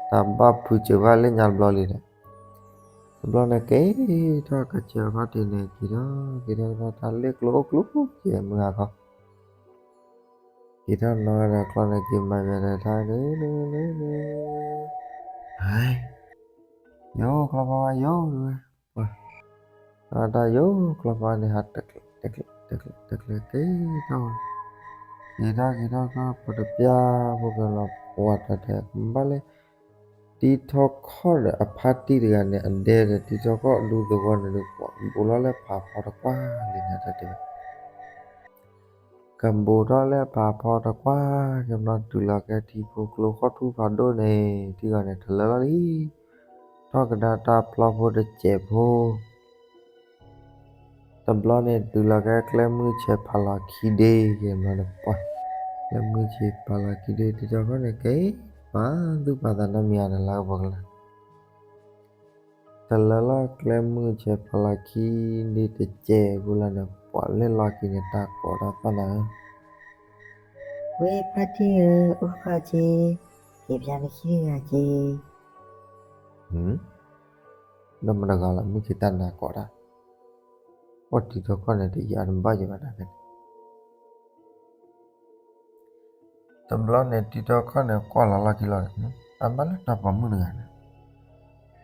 တၢ်ဘၣ်ဖုးစၢၤဘၣ်လၢညါတဘျီလံဒီး တဘျီန့ၣ်က့ၤထီၣ်ကစၢၢ်ဖါတံၢ်န့ၣ်က့ၤထီၣ် က့ၤထီၣ်က့ၤထီၣ်တၢ်လ့ၣ်ကျိအိၣ်ကျိကဲမုၢ်ဟါခီ က့ၤထီၣ်နီၢ်ဒီးကျီၢ်န့ၣ်က့ၤမၤယၤဒီးတၢ်လၢ ဟဲ ယိၤ ကျီၢ်ဖးဝါယိၤ တဲဝဲ ပှၤ တၢ်ယိၤ ကျီၢ်ဖးဝါန့ၣ်ဟး တကျဲ တကျဲ တကျဲ တကျဲက့ၤထီၣ်ဝဲ က့ၤထီၣ်က့ၤထီၣ်ကီၢ်ပတပျၢ်ဖိကလီၤ ပှၤတၢ်တဲ ဘၣ်လၢ တံၤထီၣ်ခီၣ်ဒီးအဖါတံၢ်တဂၤန့ၣ် အဒဲဒီးတံၤထီၣ်ခီၣ်ဒူသဝီန့ၣ်ဒီး ပှၤဘူးလီၤလၢဖးဖီတကွၢ်လံန့ၣ် တၢ်တဲဝဲ ကဘူးထီၣ်လၢဖးဖီတကွၢ် ကဘျီတုၤလီၤကဲထံဖိကျိဃီၣ်ထူၣ်ဖးဒိၣ်န့ၣ် ထံဂီၤန့ၣ် တလၢလီၤလံ ထီၣ်ကဒါတၢ်ပျီဖိတစဲးဖိ တဘျီန့ၣ် တုၤလီၤကဲကျဲမုၢ်ဆဲးဖးလီၤခံဒ့ ကဲဘျီန့ၣ်ပှၤ ကျဲမုၢ်ဆဲးဖးလီၤခံဒ့ တံၤထီၣ်ခီၣ်န့ၣ် က့ၤပာ်သူၣ်ပာ်သးနီတမံၤအါန့ၣ် လါကပီၤကျါ တလၢလီၤကျဲမုၢ်ဆဲးဖးလီၤခံဒ့တစဲးဖိလီၤန့ၣ် ပှၤလၢလီၤက့ၤန့ၣ် တၢ်ကိးတၢ်သီၣ်နၤဧၢ ဝဲဖါတံၢ်ဧၢ အိၣ်ဃီက့ၤ က့ၤပျၢ်နခံတဂၤက့ၤ ဒီးမတဂၤလီၤ မုၢ်ခံးတၢ်နၤကိးတၢ် အိၣ်တံၤထီၣ်ခီၣ်န့ၣ် တယံာ်အတဘၣ်ယံၤဘၣ်တၢ်ဖဲန့ၣ် တဘျီန့ၣ် တံၤထီၣ်ခီၣ်န့ၣ် ကွၢ်လီၤလီၢ်ခံလီၤဒီး အဘၣ်လၢတၢ်ပိာ်မုၣ်တဂၤန့ၣ်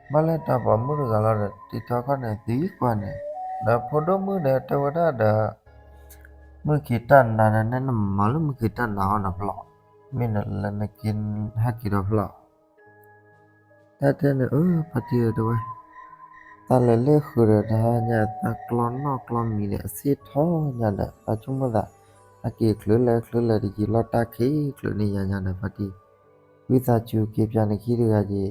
ဘၣ်လၢတၢ်ပိာ်မုၣ်တဂၤလီၤဒီး တံၤထီၣ်ခီၣ်န့ၣ် သံကွၢ်န့ၣ် ဒီးဖိဒိၣ်မုၣ်ဒီးတဲဝဲဒၣ်ဒီး မုၢ်ခံးတၢ်နၤဒီး နမၤလၢမုၢ်ခံးတၢ်နၤဟီနဖျီၣ် မ့ၢ်နလၢနက့ဟဲက့ၤဒီးဖျီၣ် တၢ်တဲန့ၣ် အၢ ဖါတံၢ်ဧၢ တဲဝဲ တၢ်လဲၤလၢဃုာ်ဒီးတဟါညါ တၢ်ကျီနီၣ်ကျီမံၤဒီး အဆ့ၣ်ထီၣ်ညါဒီး တၢ်ဆိကမိၣ်သး အက့ၤချုးလဲၤချုးလဲၤတယံာ်လီၤ တၢ်ခံးချုးန့ၢ်ယၤညါဒီး ဖါတံၢ် ဝံသးစူၤက့ၤပျၢ်နခံတဂၤက့ၤ ကသ့ဧါ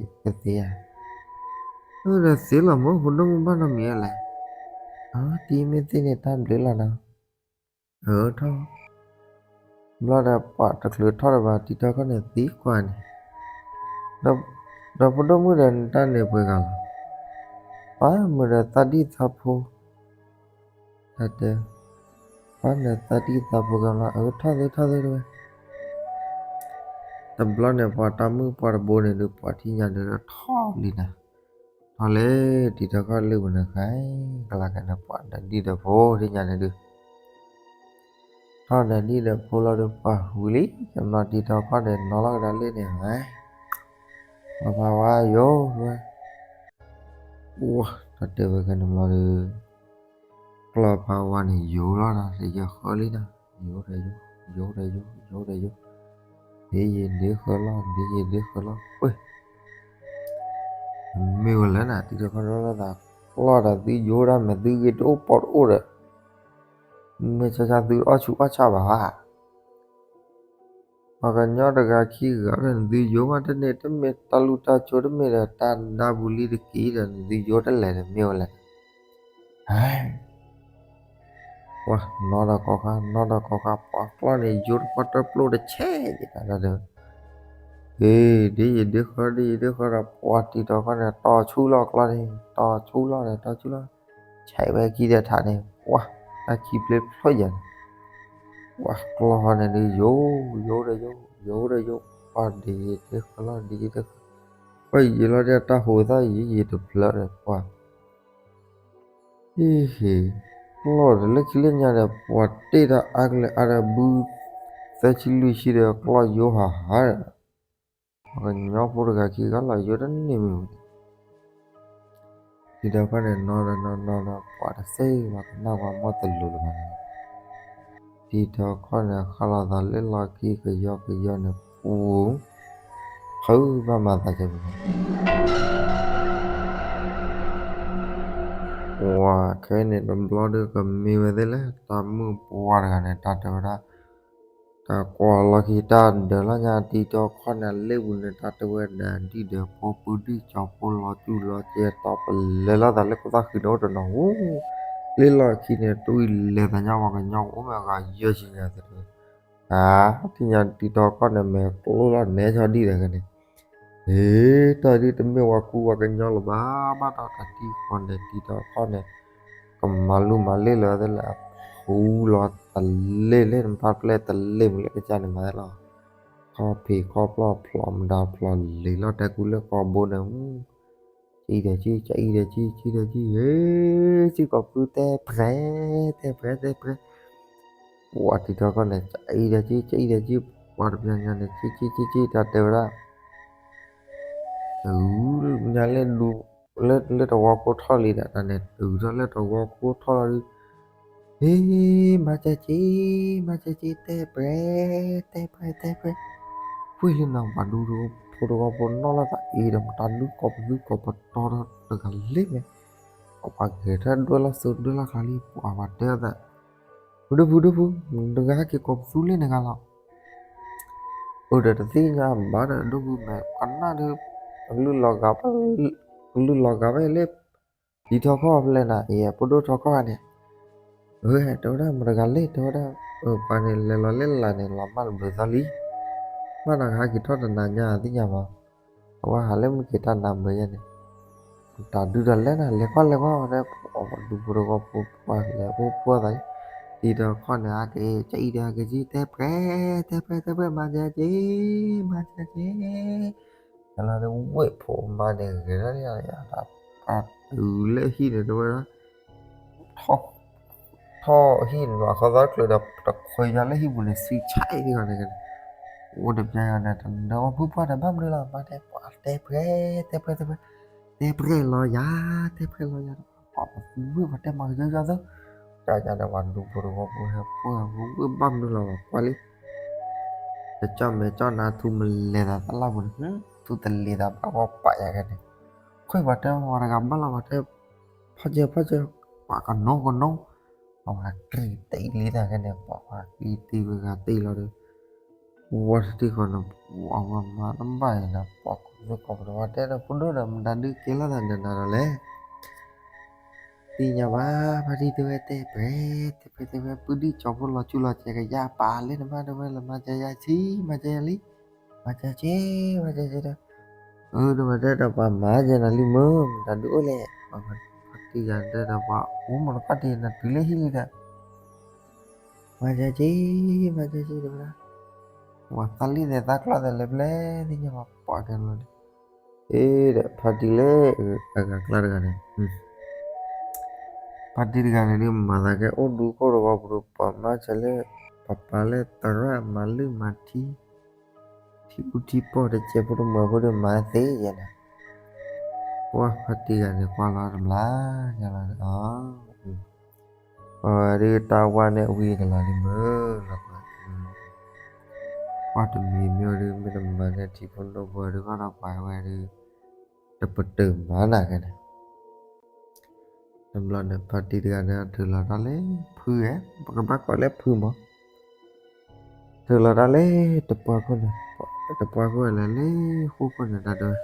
အၢ ဒီးသ့လီၤမၢ် ဖိဒိၣ်မုၣ်ဘၣ်နီတမံၤလဲၣ် အၢ တံၤမ့ၢ်သ့န့ၣ် တၢ်ဘျုးလီၤနီၤ အၢ ထီၣ် ဘျီဒီးပှၤတချုးထီၣ်ဒီးဘၣ် တံၤထီၣ်ခီၣ်န့ၣ်သံကွၢ်န့ၣ် ဒီးဖိဒိၣ်မုၣ်ဒီးနတၢ်န့ၣ်ပှဲၤဂၤလီၤ ပၢ်မုၢ်ဒီးသးဒံၣ်သးဖိ တၢ်တဲ ပၢ်န့ၣ်သးဒံၣ်သးဖိကဘျီ အၢ ထီၣ်သ့ထီၣ်သ့တဝဲ တဘျီန့ၣ် ပှၤတၢ်မုၣ်ပှၤတဘိန့ၣ်ဒုး ပှၤထံၣ်ညါန့ၣ်ဒီးထီၣ်လံနၤ ထီၣ်လဲၤတံၤထီၣ်ခီၣ်လၢပူၤန့ၣ်ဃဲ ကလၤကဲန့ၣ် ပှၤဒီးဒံၣ်ဒီးဖိထံၣ်ညါန့ၣ်ဒုး ထီၣ်ဒီးဒံၣ်ဒီးဖိလီၤဒီးပှၤဝံၤလံ ကဘျီတံၤထီၣ်ခီၣ်ဒီးနီၣ်လီၤကဒါလ့ၣ်န့ၣ်ဃဲ ပှၤဖးဝါယိၤဝဲ အိၣ် တၢ်တဲဝဲခဲန့ၣ်ဘျီဒီး ကျီၢ်ဖးဝါန့ၣ်ယိၤလီၤဒီး တယၢၤဃၢလံနီၤ ယိၤဒီးယိၤ ယိၤဒီးယိၤ ယိၤဒီးယိၤ ဒ်ယံၤဒ်ဃၢလီၤ ဒ်ယံၤဒ်ဃၢလီၤ ဝ့ၢ် မ့ၢ်ဝဲလဲၣ်နၤ တံၤထီၣ်ခီၣ်ဒီးသး ကျီၢ်ဒီးသုယိၤဒၣ်မဲာ်သုဂ့ၤတအိၣ်ပီၣ်တအိၣ်ဒီး မ့ၢ်ဆါဆါသုအီၣ်ဆူးအီၣ်ဆါဘၣ်ဧါ ပှၤကညီတဂၤခံဂၤဒီး နသုယိၤမးတန့ၢ် တမ့ၢ်တၢ်လူၢ်တၢ်ကၠိ တမ့ၢ်ဒီးတၢ်ဒါဘူးလံတက့ၢ်ဒီး နသုယိၤတလဲၣ်ဒီးမ့ၢ်ဝဲလဲၣ်. ပှၤနီၢ်ဒီးကီၢ်ခါ နီၢ်ဒီးကီၢ်ခါ ပှၤကျီၢ်န့ၣ် ယိၤတပှၢ်တပျိၢ်တဆဲးဒံးတၢ်ဒီး အ့ ဒ်ယဒုးဃီ ဒ်ယဒုးဃီဒီး ပှၤတံၤတီၤခီၣ်န့ၣ် တီၤဆူလီၤကျီၢ်န့ၣ် တီၤဆူလီၤဒီး တီၤဆူလီၤ ဆဲးဝဲခံဒီးထးန့ၣ် ပှၤ တၢ်ခံပျ့ဖျိယၤန့ၣ် ပှၤကျီၢ်ဃီန့ၣ်ဒုးယိၤ ယိၤဒီးယိၤ ယိၤဒီးယိၤ ပှၤဒ်ယဒုးဃီလီၤ ဒ်ယဒုးဃီ ပှၤယံာ်လီၤဒီးတၢ်ဟူးသၣ်ယံာ်ယံာ်တဖျၢၣ်ဒီး ပှၤ ဟ့ၣ်ဟ့ၣ် ကျီၢ်ဒီးလၢခံလၢညါဒီး ပှၤတ့ၢ်တၢ်အါကလဲာ်အါဒီးဘု သၢဆံလွံၢ်ဆံဒီးကျီၢ်ယိၤဟးဟးဒီး ပှၤကညီဖိတဂၤခံဂၤလီၤယိၤတန့ၢ်မ့ၢ်ဝဲ တံၤတီၤခီၣ်န့ၣ် နီၢ်ဒီးနီၢ်နီၢ်ဒီး ပှၤတစဲးဝဲကနၣ်ဝဲမီၢ်တလူၤလၢၤဘၣ်န့ၣ် တံၤတီၤခီၣ်န့ၣ် ဟးလီၤသးလၢလီၢ်ခံကယီကယီန့ၣ် ပူၤ ဖုးဘၣ်မၤသးကဲပူၤ ပှၤခဲအံၤန့ၣ်တဘျီဒီးကမ့ၢ်ဝဲသ့ၣ်လဲၣ် တၢ်မုၣ်ပှၢ်တဂၤန့ၣ် တၢ်တဲဝဲဒၣ် တၢ်ကွၢ်လီၢ်ခံတၢ်ဒၢးလီၤညါ တံၤတီၤခီၣ်န့ၣ် လ့ၣ်ပူၤန့ၣ် တၢ်တဲဝဲဒၣ် ဒံၣ်ဒၢးဖိပၢဒံၣ်ကၠီဖိလီၤစုလီၤကဲ တီပလဲၤလိာ်သးလၢခိသၣ်ဃံးန့ၣ်အိၣ်တနီၤဧိၤ လၢလီၢ်ခံန့ၣ် တဝံၤလဲၤသးညါ ပှၤကညီကအိၣ်မ့ၢ်အဂၤယဲၢ်ဆံညါသ့ၣ်တဂ့ၤ အါထံၣ်ညါတံၤတီၤခီၣ်န့ၣ် မဲာ်ကျိလီၤနဲဆီဒံၣ်ဒီးကန့ၣ် ဟ့ၣ် တၢ်ဒ်တမ့ၢ်ပှၤကူပှၤကညီလၢၤဘၣ် ဘၣ်ဒီးတၢ်တံၤဃီန့ၣ် တံၤတီၤခီၣ်န့ၣ် ကမၤလူၤမၤလ့ၢ်လၢၤသ့ၣ်လၢအဖူလီၤတလ့ၢ်လၢနဖးပျဲၢ်တလ့ၢ်မုၢ်လၢကစၢ်န့ၣ်မၤသ့လီၤ ခီၣ်ဖံးခီၣ်ပျီၢ်ဖျိးမတၤဖျိးလံၤလီၤတဲာ်ကူလၢကီၢ်ဘိန့ၣ် ကအံၤဒီးကံ ကအံၤဒီးကံ ကအံၤဒီးကံ ဟ့ၣ် စံၣ်ကိးဖုတဲပြဲ တဲပြဲ တဲပြဲ ပှၤတံၤတီၤခီၣ်န့ၣ် ကအံၤဒီးကံ ကအံၤဒီးကံ ပှၤတပျၢ်ညါန့ၣ် ကံ ကံ ကံ ကံ တၢ်တဲဝဲဒၣ် တုၤညါလၢ လၢတဝီဖိထီၣ်လံဒီး တၢ်န့ၣ် တုၤထီၣ်လၢတဝီဖိထီၣ်လီၤဒုး ဟ့ၣ် မၤစၢၤက့ၤ မၤစၢၤက့ၤ တဲပြဲ တဲပြဲ တဲပြဲ ဝ့ၢ်လၢနၤ ပှၤဒူဖိတဝီဖိနီၢ်လီၤသးအံၤဒီး မတၤဒုးကိးပသူကိးပတီၤတဂၤလၢမဲာ် ပှၤဂဲၤထၢၣ်ဒွဲၣ်လီၤစိၤဒွဲၣ်လီၤကျါလံ ပှၤပှၤတဲအသး ပဒိၣ်ဖု ဒိၣ်ဖု နတဂၤဟဲက့ၤကိးပသူလၢနဂၤလီၤ အိၣ်ဒီးတသ့ၣ်ညါဘၣ်ဒီး ဒိၣ်ဖုမဲာ်ကနၣ်ဒီး ကလုၢ်လီၤဂာ်ဘၣ် ကလုၢ်လီၤဂာ်ဘၣ်လၢ တံၤတီၤခီၣ်ဖဲလဲၣ်နၤ အံၤ ပဒိၣ်ထီခီၣ်န့ၣ် အတဲဝဲဒၣ် မတဂၤလဲၣ် တဲဝဲဒၣ် ပှၤန့ၣ်လဲၤလီၤလၢလၢ်န့ၣ် လီၤမၢ်တဘျုးသီလံ ဘၣ်နၤကဟဲက့ၤထီၣ်တနၤညါသ့ၣ်ညါဘၣ် အဝဲဟးလၢမုၢ်က့ၤတၢ်နၤဘၢယဲန့ၣ် တၢ်ဒုးတၢ်လဲၣ်နၤ လဲၤကွၢ်လဲၤကွၢ်ဝဲဒၣ် ပှၤဒူဖိတဝီဖိပှၤလဲၤဖိပှၢ်သး တံၤတီၤခီၣ်န့ၣ် အက့ၤ ကအံၤဒီးကစံၣ် တဲပြဲ တဲပြဲ တဲပြဲ မၤစၢၤက့ၤ မၤစၢၤက့ၤ လီၤဒီးဝ့ၢ်ဖိမါန့ၣ်ဂဲၤထီၣ်လံ တၢ်တုၤလၢဟံၣ်န့ၣ်တဲဝဲဒၣ် ထီၣ်ဟံၣ်န့ၣ် အခီသီတချုးဒီး တခွဲညါလၢဟံၣ်ပူၤန့ၣ် ဆံဆဲးဒံးဂီၤန့ၣ် အိၣ်တပျၢ်ယၤန့ၣ် တနၢ်ဝဲဖုပှၢ်ဒီးဘၣ်မနုၤလီၤ မၤတဲပှၤတဲပြဲ တဲပြဲ တဲပြဲ တဲပြဲလီၤယၤ တဲပြဲလီၤယၤ ပှၤပသူဝ့ၢ်ပှၤတဲမၤကယီယီသၢ တၢ်ညါဒီးပှၤဒူဖိတဝီဖိဟဲပှၢ်ဝ့ၢ်ဘၣ်မနုၤလီၤ ပှၤကွၢ်လံ တကၠီၣ်မဲာ်ကၠီၣ်နါထူမလဲၤသးတလၢ်ပူၤန့ၣ် ထူတလ့ၤသးဘၣ်ဝဲပာ်ယၤခဲန့ၣ် ခွဲးပှၤတဲပှၤတဂၤဘၣ်လီၤ ပှၤတဲ ဖီၣ်စၢၤဖီၣ်စၢၤ ပှၤကနိကနိ ပှၤက့ၤတ့လံတၢ်ခဲန့ၣ် ပှၤက့ၤတ့ဝဲဂၤတ့လီၤဒီး ဝဲတထံၣ်ဃီန့ၣ် ပှၤဝဲမၤတဘၣ်အံၤဒီး ပှၤကိးသကိးပတဝဲတဲဒီး ပဒိၣ်ဒီးမတၤဒုးကဲလီၤသးဒီးနၤဒီးလဲၣ် သ့ၣ်ညါဘၣ် ဖါတံၢ်တဲဝဲတဲပြဲ တဲပြဲတဲဝဲ ပုၢ်ဒံၣ်ကၠီဖိလီၤကၠူလီၤစဲးကယၤပာ်လၢနမါတဲဝဲလၢမၤစၢၤယၤဆံ မၤစၢၤယၤလံ မၤစၢၤက့ မၤစၢၤက့ဒီး အၢ ဒီးပှၤတဲဒီးပှၤမၤစၢၤနၤလံမ့ၢ် မတၤဒုးအိၣ်လဲၣ် ဖါတံၢ်ဂၤတဲဒီးပှၤ အိၣ်မနုၤခီၣ်တံၢ်နၤတုၤလၢဟံၣ်လံဒီး မၤစၢၤက့ မၤစၢၤက့ဒီး ပှၤသးလံသဲးသးကျီသဲးလၢပျဲသ့ၣ်ညါပှၤပှၤကဲလီၤန့ၣ် အ့ဒီး ဖါတံၢ်လၢအဂၤကျါတဂၤန့ၣ် ဖါတံၢ်တဂၤန့ၣ်ဒုး မၤသးကဲအိၣ်ဒူခိၣ်တဝီပူၤဒီး ပှၤမၤစၢၤလၢ ပှၤပာ်လၢသရၣ်မၤလုၢ်မၤထံ ထံအူထံပီၢ်တကဲဖိတမၢဖိဒီးမၤသ့ယဲန့ၣ် ပှၤဖါတံၢ်ဂၤန့ၣ် ကွၢ်လီၤတဘျီ ယလီၤန့ၣ် အဝဲဒုးတၢ်ဝါန့ၣ်ဝံၤကလီၤလံမ့ၢ်လီၤ ပှၤတမံၤမ့ၢ်ဝဲဒုး မ့ၢ်တမၤန့ၢ်ထံဖိနီၢ်ဖိဒုး ဘၣ်ဒီးပှၤဝဲဒုး တပတုာ်မၤနၤကဲန့ၣ် တဘျီန့ၣ် ဖါတံၢ်တဂၤန့ၣ် အတုၤလီၤတၢ်လၢဖုဧဲ ပကဘၣ်ကိးလၢဖုမး ထုးလီၤတၢ်လၢတပှၢ်ခိၣ်န့ၣ်, တပှၢ်ခိၣ်လၢလၢဃိၣ်ခိၣ်န့ၣ်တၢ်တဲဝဲ,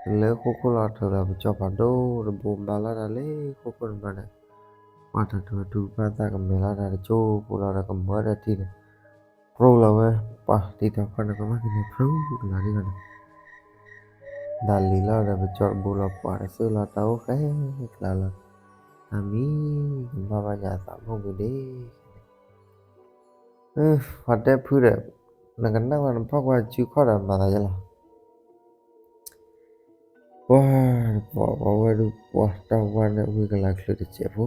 လၢဃိၣ်ခိၣ်လီၤထုးလီၤပကၠီၤဖးဒိၣ်တဘိ ဘါလီၤတၢ်လၢဃိၣ်ခိၣ်န့ၣ်ဘျီန့ၣ်, ပှၤထုးထုးဝဲထုကဖၣ်သၣ်ကမဲာ်လီၤတၢ်တကၠိဖိလီၤဒီးကမၢဒီးထံန့ၣ်, ကျိလီၤဝဲ, ပှၤတံၤထီၣ်ခီၣ်န့ၣ် ကဘၣ်ကန့ၣ်ဖျိကလၤဒ်ဂီၤန့ၣ် ဒၣ်လံၤလီၤဒီးပကၠီၤတဘိလီၤ ပှၤတသ့လီၤတၢ်အိၣ်ဃဲကျါလီၤ, တၢ်မံၤကဘၣ်ဘၣ်ယၤသးမိၢ်မံၤဒ့ ပှၤတဲဖုဒီး, နကနၣ်ဝဲနဖီၣ်ကွၢ်စုခီၣ်ဒီးမၤသးယဲလီၤ. ပှၤ, ပှၤဝဲဒုးပှၤတၢ်ဝါန့ၣ်ဝံၤကလၤချုးတစဲးဖိ,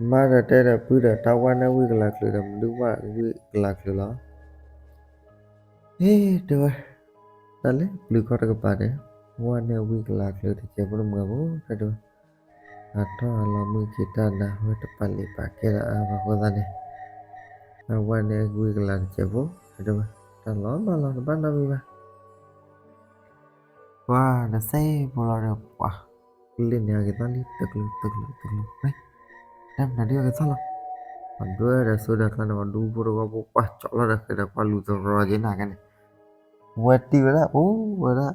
မါဒီးတဲဒီးဖုဒီး တၢ်ဝါန့ၣ်ဝံၤကလၤချုးဒီး မဒုးဝါဝံၤကလၤချုးလီၤ. ဟ့ၣ်တဲဝဲ, တၢ်လၢပျုၤခီတကပၤန့ၣ်, ဝါန့ၣ်ဝံၤကလၤချုးတစဲးဖိတမုာ်ဘၣ် တဲဝဲ, အထီၣ်အလီၤမုၢ်က့ၤတၢ်နၤဝဲတပာ်လံာ်ပာ်ကဲဒီးအါဘၣ်အဃိသတးန့ၣ်, အဝဲန့ၣ်ဝံၤကလၤတစဲးဖိ, တဲဝဲ, တၢ်လီၤမၢ်လီၤ တဘၣ်နီတမံၤဘၣ်. ပှၤတစဲးဖိလီၤဒီးပှၤ, ကလ့ၣ်န့ၣ်အက့ၤသီၣ်လံ တကျုးတကျုးတကျုး, တၢ်မနုၤဒ်အက့ၤသီၣ်လီၤ. ပှၤဒွဲဒီးစိဒီးကျါန့ၣ် ပှၤဒူဖိတဂီၢ်ဖိ ပှၤကၠီလီၤဒီးဃဲၤဒီးပှၤလူၤသရီက့ၤနၤကဲန့ၣ်, ဝဲတံၢ်ဝဲဒၣ် အိၣ်ဝဲဒၣ်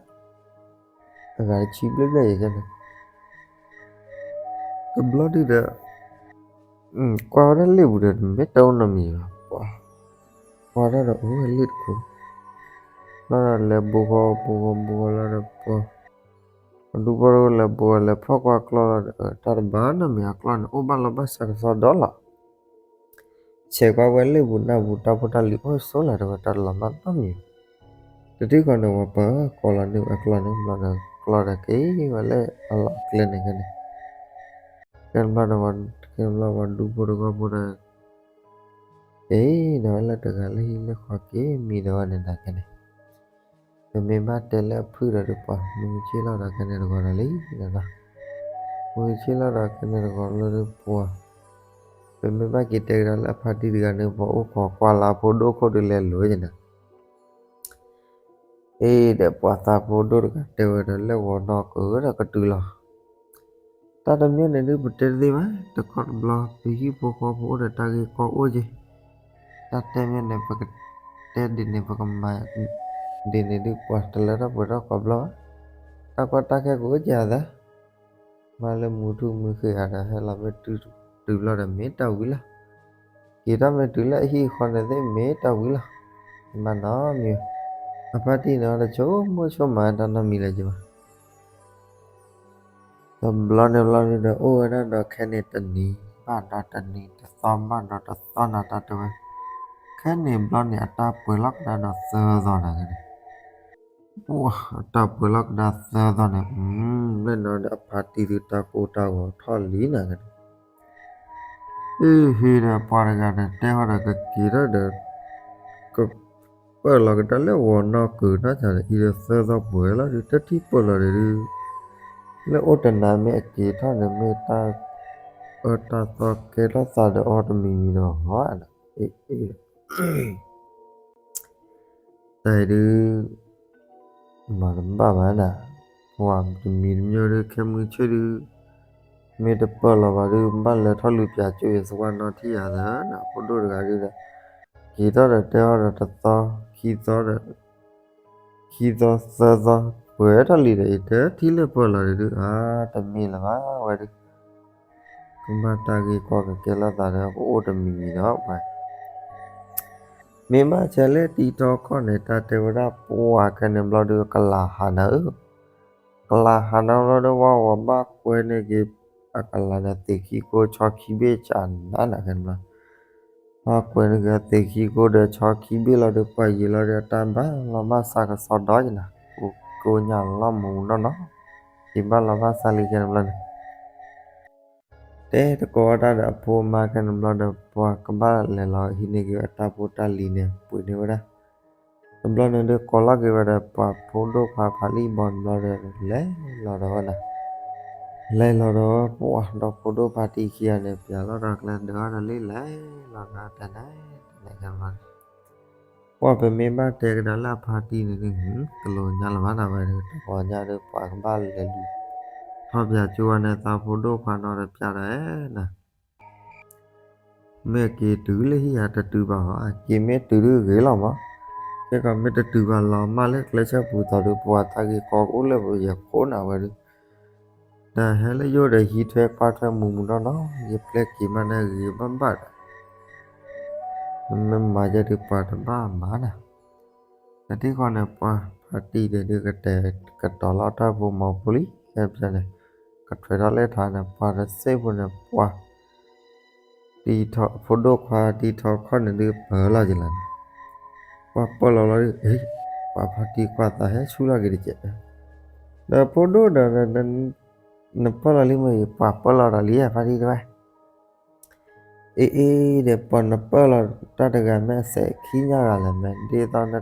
အဂၤတဆံဘျဲၣ်ဘျဲၣ်ယဲကဲန့ၣ်, တဘျီဒုဒီး ကွၢ်ဝဲဒၣ်လ့ၣ်ပူၤဒီး တမ့ၢ်တၢ်အိၣ်နီတမံၤဘၣ်, ပှၤ, ပှၤတၢ်ဒီးအိၣ်ဝဲလ့ၣ်တခိၣ်, လီၤဒီးလဲၤဘိဃီဘိဃီဘိဃီလီၤဒီးပှၤ, ပှၤဒူဖိတဂီၢ်လဲၤဘိဃီလဲၤဖီၣ်ကွၢ်ကျီလီၤဒီး တၢ်တဘၣ်နီတမံၤ အကျီန့ၣ် အိၣ်ဘၣ်လီၤဘၣ်စးကစီဒီလီၤ. ဆဲးကွၢ်ဝဲလ့ၣ်ပူၤနၢ်ပူၤ တၢ်ဖိတၢ်လံၤအိၣ်ဆိးလၢၤ တဲဝဲ တၢ်တလီၤမၢ်နီတမံၤဘၣ်. တထံၣ်ဃီန့ၣ် ပှၤပၢၤကိးလီၤန့ၢ်ဝဲအကျီန့ၣ် ဘျီဒီးကျီဒီးက့ၤဝဲလၢအလီၢ်အကျဲန့ၣ်ကဲန့ၣ်, ကဲဘျီဒီး ကဲဘျီပှၤဒူဖိတဂီၢ်ဖိဒီး က့ၤဒီးဝဲလၢတဂၤလၢဟံၣ်လၢဃီက့ၤမံဒီးဝဲန့ၣ်နၤကဲန့ၣ်, ပမ့ၢ်ဘၣ်တဲလၢအဖုၣ်ဒီးဒုးပှၤ မုၢ်ဆ့ၣ်လီၤဒီးကဲန့ၣ်တဂီၤဒီးလံ, မုၢ်ဆ့ၣ်လီၤဒီးကဲန့ၣ်တဂီၤလၢဒုးပှၤ, ပမ့ၢ်ဘၣ်က့ၤတဲကဒီးလၢအဖါတံၢ်တဂၤန့ၣ် ပှၤအိၣ်ခိးကွၢ်လၢဖိဒိၣ်ခိၣ်ဒုးလဲၤလိၤကဲန့ၣ် အ့ဒီးပှၤသးဖိဒိၣ်တဂၤတဲဝဲဒီး လၢဂီၤနီၢ်ကၢၤဒီးကတုၤလီၤ. တၢ်တမံၤန့ၣ်ဒုး ပတဲတသ့ဘၣ်, တခီတဘျီ ပဟံၣ်ဖိဃီဖိအိၣ်ဒီးတၢ်ဂ့ၢ်ကီအိၣ်က့ၤ, တၢ်တဲမ့ၢ်န့ၣ် ပကတဲဒ်န့ၣ် ပကမၤဒ်န့ၣ်ဒုး ပှၤတလၢထီၣ်ပှဲၤထီၣ်ကိးဘျီဘၣ်. တၢ်ကီတၢ်ခဲကအိၣ်က့ၤအသး မၤလၢမူထူမူဃ့ဧါဒီး ဟဲလီၤမ့ၢ်တုၤဘျီဒီးမ့ၢ်တၢ်ဝံၤလီၤ. က့ၤထီၣ်မ့ၢ်တုၤလၢအဟံၣ်အဃီန့ၣ်သ့ၣ်မ့ၢ်တၢ်ဝံၤလီၤ. မၤနီတမံၤ, အဖါတံၢ်န့ၣ်အီၤတဆိကမိၣ်ဆိကမးတၢ်နီတမံၤလၢၤက့ၤဘၣ်. တဘျီန့ၣ်ဘျီန့ၣ်ဒီး အိၣ်ဝဲဒၣ်ဒီးခဲန့ၣ်တနံၤဘၣ်ဒီးတနံၤ တသီဘၣ်ဒီးတသီနၤ တၢ်တဲဝဲ, ခဲန့ၣ်ဘျီန့ၣ် အတၢ်ပှဲၤလီၤကဒါဒီးသၢသီနၤန့ၣ် ပှၤအတၢ်ပှဲၤလီၤကဒါသၢသီန့ၣ်, လၢနီၤဒီးအဖါတံၢ်သုတၢ်ကိၢ်တၢ်ဂီၤထီၣ်လံနၤန့ၣ်, အ့ဟ့ဒီးပှၤတဂၤန့ၣ် တဲဟီဒီးကက့ၤထီၣ်ဒီး ကပၢၢ်လီၤကဒါလၢဂီၤနီၢ်ကုၤနီၢ်ဆါန့ၣ် အံၤဒီးသၢသီပှဲၤလီၤဒုး တထံၣ်ပၢၢ်လီၤဒုး လၢအိၣ်တနၤမ့ၢ်အက့ၤထီၣ်န့ၣ် မ့ၢ်တၢ်အၢတၢ်သီကဲထီၣ်သးဒီးအီၤတမံၤမံၤဒီး တၢ်အံၤဒုး မၤတဘၣ်ဘၣ်နၤ, ပှၤတမံၤတမံၤဒုး ခဲမုၢ်ဆ့ၣ်ဒုး မ့ၢ်တပၢၢ်လီၤဘၣ်ဒုး ဘၣ်လဲၤထီၣ်လူၤပၠးကၠိယသဝၢနီထံၣ်ယၤသၢနၤ ဖိဒိၣ်တဂၤဒုးဒီး က့ၤထီၣ်ဒီးတဲအီၤဒီးတသီ ခံသီဒီး ခံသီသၢသီ ပှဲၤထီၣ်လံဒီး အံၤတထံၣ်လၢပၢၢ်လီၤဒုး အါ တမ့ၢ်လၢၤဘၣ်ဝဲဒုး ကဘၣ်တၢ်ဂ့ၢ်ကီကကဲလီၤသးဒီး ပအိၣ်တမံၤမံၤဒီးပှၤ မ့ၢ်ဘၣ်ဆဲးလၢတံၤထီခီၣ်န့ၣ် တၢ်တဲဝဲဒၣ်ပှၤခဲန့ၣ်ဘျီဒုး ကလၤဟးနၤဧၢ, ကလၤဟးနၤဘျီဒီး ဝဲဝဲဘၣ်ကွဲန့ၢ်က့ၤ အကလၤဒီးသ့ၣ်ခံကိ ဆီခံဘ့ၣ်ကနၤနၤခဲန့ၣ်ဘျီ ဘၣ်ကွဲန့ၢ်က့ၤအသ့ၣ်ခံကိဒီးဆီခံဘ့ၣ်လီၤဒီး ပှၤယံာ်လီၤဒီး တၢ်ဘၣ်လီၤဘၣ်စးကစီဒီယနၤ ကိကိညါလီၤမူနီၢ်နီၢ် ယဘၣ်လီၤဘၣ်စးလံခဲန့ၣ်ဘျီန့ၣ် တဲတကိးဝဲဒၣ်ဒီးအဖိအမါခဲန့ၣ်ဘျီဒီး ပှၤကဘၣ်လဲၤလီၤဟံးန့ၢ်က့ၤအတၢ်ဖိတၢ်လံၤန့ၣ် ပှ့ၤန့ၢ်ဝဲဒၣ် တဘျီန့ၣ်ဒုးကိးလီၤက့ၤဝဲဒီး ပှၤဖိဒိၣ်ခွါဖးလံၣ်ဘီန့ၣ်ဘျီဒီး လဲၤလီၤဒီးဝဲဒၣ် လဲၤလီၤဒီးပှၤဒီးဖိဒိၣ်ဖါတံၢ်ခံဂၤန့ၣ် ပၠးလီၤဒီးကျဲဒီးဝဲဒၣ်လံ လဲၤလီၤဒီးတၢ်န့ၣ် တၢ်န့ၣ်ခဲန့ၣ်ဘျီန့ၣ် ပှၤပမ့ၢ်ဘၣ်တဲကဒါလၢအဖါတံၢ်န့ၣ်ဒုး တလိၣ်ညါလၢၤဘၣ်နၤဝဲဒုး တကိးညါဒုး ပှၤကဘၣ်လဲၤလူၤ ထီၣ်ပၠးကၠိဝဲန့ၣ် သးဖိဒိၣ်ခွါနီၤဒီးပၠးဒီးနၤ မ့ၢ်က့ၤတုၤလၢဟံၣ်ဧါ, တတုၤဘၣ်ဧါ, က့ၤမ့ၢ်တုၤဒုးဂ့ၤလီၤမး, ခဲကီးမ့ၢ်တတုၤဘၣ်လီၤမၢ်လၢကျဲဆၢပူၤသီဒုး ပှၤတၢ်ဂ့ၢ်ကီကအိၣ်လၢပယဲၢ်ခိၣ်နၤဝဲဒုး, ဒီးဟဲလၢယအိၣ်ဒီးဟံးထွဲကွၢ်ထွဲမူးမူးနီၢ်နီၢ်, ယပျဲက့ၤမးန့ၣ်ဂ့ၤဘၣ်ဘၣ်ဒီး မ့ၢ်မၤယဲဒုးပှၤတဘၣ်မၤနၤ, တထံၣ်ဃီန့ၣ် ပှၤဖါတံၢ်န့ၣ်ဒုးကတဲာ်ကတီၤလီၤတၢ်ဖိမီၤဖိလံ, ဖဲန့ၣ် ကထွဲးထီၣ်လၢထးန့ၣ် ပှၤတစဲးဖိန့ၣ် ပှၤ တံၤထီၣ် ဖိဒိၣ်ခွါတံၤထီၣ်ခီၣ်န့ၣ်ဒုးပၢၤလီၤက့ၤလီၤန့ၣ်, ပှၤပၢၤလီၤလီၤဒုး, ပှၤဖါတံၢ်ကွၢ်သးဟဲဆူၣ်ထီၣ်က့ၤတကဲး, ဒီးဖိဒိၣ်ဒီး နပၢၤလီၤလံမ့ၢ် ပှၤပၢၤလီၤဒီးလံဧါ ဖါတံၢ်တဲဝဲ အ့အ့ဒီး ပှၤနပၢၤလီၤတၢ်တဂၤမ့ၢ်အစဲးခံညါဂၤလဲၣ်မ့ၢ် ဒ်သိးနတဲ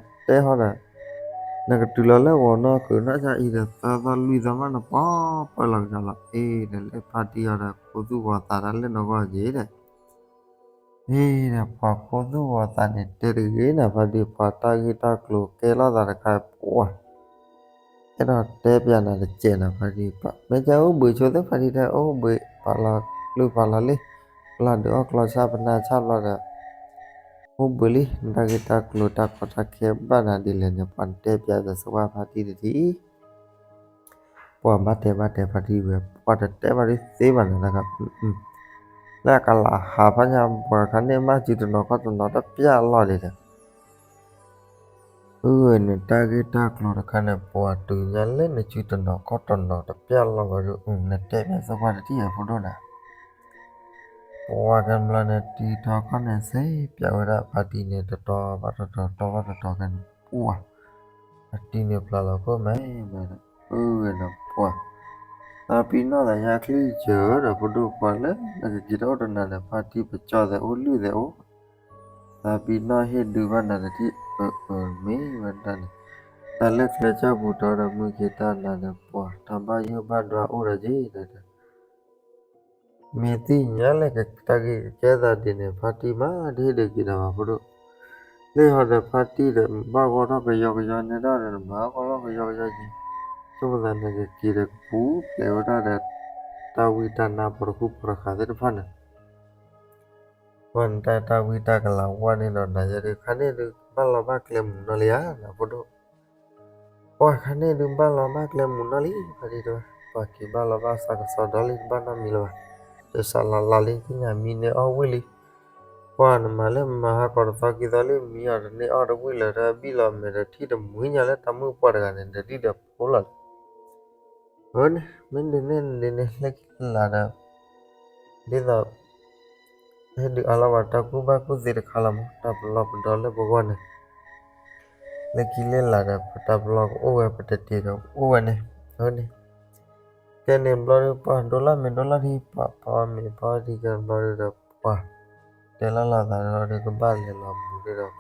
ဟီဒီး နကတုၤလီၤလၢဂီၤနီၢ်ခုးနီၢ်ဆါအံၤဒီး သၢသီလွံၢ်သီမး နပှၤပၢၤလီၤက့ၤလီၤ. အ့ဒီး လၢဖါတံၢ်အီၤဒီး ခိသူၣ်ဂီၤသးတၢ်လၢနဂီၢ်က့ၤဒီး အ့ဒီး ပှၤခိသူၣ်ဂီၤသးန့ၣ် တဲတဂ့ၤနၤ ဖါတံၢ် ပှၤတၢ်ဂ့ၢ်တၢ်ကျိၤကဲလိာ်သးတခါ ပှၤ အဲၣ်ဒိးတဲပျးနၤတစဲးနၤ ဖါတံၢ်ပၢ် မ့ၢ်ကအိၣ်ဘှံးဆိသ့ၣ် ဖါတံၢ်တဲ အိၣ်ဘှံး ပာ်လီၤကျိၣ်ပာ်လီၤလံ, ပျၢ်ဒုးအီၣ်ကျီဆၣ်ပနၢ်ဆၣ်ဘျီဒီး အိၣ်ဘှံးလံ နတၢ်ဂ့ၢ်တၢ်ကျိၤတၢ်ကီတၢ်ခဲဘၣ်နၤဒ်လဲၣ်န့ၣ် ပှၤတဲပျးဒီးစဝါဖါတံၢ်တထံၣ် ပှၤဘၣ်တဲဘၣ်တဲဖါတံၢ်ဝဲ ပှၤတတဲဘၣ်ဒ်သ့ဘၣ်နၤတခါ လၢအကလးဟးဖးညါ ပှၤခါန့ၣ်မ့ၢ်စုတနီၤခီၣ်တနီၤတပျၢ်လီၤဒ်ဒီး အၢ နတၢ်ဂ့ၢ်တၢ်ကျိၤတခါန့ၣ် ပှၤတုၤညါလၢနစုတနီၤခီၣ်တနီၤတပျၢ်လီၤဘၣ်ဒီး နတဲဘၣ်သပှၢ်တထံၣ်အဖိဒိၣ်နၤ ပှၤကမျီန့ၣ် တံၤထီၣ်ခီၣ်န့ၣ် စ့ပျးဝဲဒၣ်ဖါတံၢ်န့ၣ် တတီၤဘၣ်တတီၤ တီဘၣ်တတီၤကန့ၣ် ပှၤ ဖါတံၢ်န့ၣ်ဖျါလီၤခိၣ်မဲမဲဒီး အၢ ဝဲဒီးပှၤ သးပ့ၤနီၣ်သးညါချံစၢၤဒီး ဖိဒိၣ်ပှၤလၢ နကက့ၤတအိၣ်တနၤဒီး ဖါတံၢ်ပကၠီၣ်သဲးအိၣ်လုၢ်သဲးအိၣ် သးပ့ၤနီၣ်ဟ့ၣ်ဒုးဘၣ်နၤတထံၣ် အၢ အၢ မ့ၢ်ဝဲဒၣ်န့ၣ် တၢ်လၢကျဲစၢၢ်ပူၤတီဒီး မုၢ်က့ၤတၢ်နၤဒီး ပှၤ တၢ်ဘၣ်ယိၣ်ဘၣ်ဒွါအိၣ်ဒီးက့ၤဒီး မ့ၢ်သ့ၣ်ညါလၢတၢ်ဂ့ၢ်ကကဲသးဒ်န့ၣ် ဖါတံၢ်မး တဟ့ၣ်ဒုးက့ၤဒီးဘၣ်ဖိဒိၣ် လၢဟီဒီးဖါတံၢ်ဒီး ဘၣ်ဂီၢ်ထီၣ်ကယီကယီန့ၣ်ဒီး နဘၣ်ဂီၢ်ထီၣ်ကယီကယီက့ၤ ဆိကမိၣ်သးန့ၣ်ကက့ၤဒီးကပူၤဖျဲးဝဲဒၣ်ဒီး တၢ်ဝံတၢ်နါပှၤတဃူပှၤတဃာ်သ့ၣ်တဖၣ်န့ၣ် ပှၤနတၢ်တၢ်ဝံတၢ်ကလၤဝါန့ၣ်ဒီး နၤယဲဒုးခါန့ၣ်ဒုး ဘၣ်လီၤဘၣ်ကျဲမုာ်နီၢ်လံဧါ နဖိဒိၣ် ပှၤခါန့ၣ်ဒုးဘၣ်လီၤဘၣ်ကျဲမုာ်နီၢ်လံ ဖါတံၢ်တဲဝဲ ပှၤက့ၤဘၣ်လီၤဘၣ်စးကစီဒီလံ တဘၣ်နီတမံၤလၢၤဘၣ် တစးလီၤလၢ်လံ သ့ၣ်ညါမံန့ၢ်အီၣ်ဝံၣ်လံ ပှၤနမၤလၢမၤဟါကီးတသီခံသီလံ မံအီၤတန့ၢ်အီၣ်တဝံၣ်လၢၤ တၢ်ဘံၣ်လီၤမဲာ်ဒီးထံၣ်တမှံညါလၢတၢ်မုၣ်ပှၢ်တဂၤန့ၣ် ဒီးဒံၣ်ဒီးဖိလီၤလံ အန့ၣ် မ့ၢ်ဒ်န့ၣ်ဒ်န့ၣ် လၢခံလၢ်ဒီး ဒ်သိး ဟဲဒုးအါလီၤဘၣ်တၢ်ကူၣ်ဘၣ်ကူၣ်သ့တခါလီၤမး တၢ်ပလီၢ်ပဒီလၢပဂီၢ်န့ၣ် လၢခံလၢလၢ်ဒီး ပတၢ်ပလီၢ်ကအိၣ်ဝဲ ပတတ့ၤဒီးအိၣ်ဝဲန့ၣ် အန့ၣ် ကဲန့ၣ်ဘျီဒုး ပှၤဒိလၢ်မ့ၢ်ဒိလၢ်ထံ ပှၤဖီမ့ၤဖီထံကဲဘျီဒုးဒီး ပှၤ တဲလီၤလီၤသးဒီး ကဘၣ်လဲၤလီၤမူၤဒုးဒီး ကျီလဲၤလီၤမူၤဒုးပနၢ်ဒီး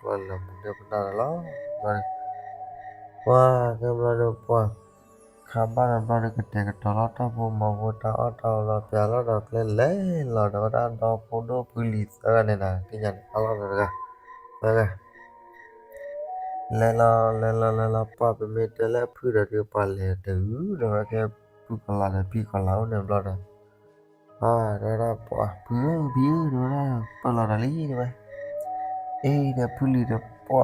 လီၤ ပှၤ ကဲဘျီဒုး ပှၤ ခါဘၣ်ဒီးဘျီဒုး ကတဲာ်ကတီၤလီၤတၢ်ဖိမီၤဖိ တၢ်အီၣ်တၢ်အီလီၤ ပျးလီၤဒီးကျဲလဲၤလီၤဒီးဝဲဒၣ်ဒီဖိဒိၣ်ဖုလံၤသၢဂၤန့ၣ်ဒီး သ့ၣ်ညါန့ၣ် အါလီၤဒီးတဂၤ သၢဂၤ လဲၤလီၤလဲၤလီၤလဲၤလီၤ ပှၤပမ့ၢ်တဲလၢအဖုၣ်ဒီးဒုး ပှၤလဲၤတဂုၤဒီးဝဲကဲ ဖုကီၤလၤဒီးဖံကီၤလၤအိၣ်န့ၣ်ဘျီဒီး တဲဝဲဒၣ်ပှၤ ဖုဧၢ ဖံဧၢ တဲဝဲဒၣ် ပၢၢ်လီၤတၢ်လံ တဲဝဲ အ့ဒီးဖုလံၤဒီးပှၤ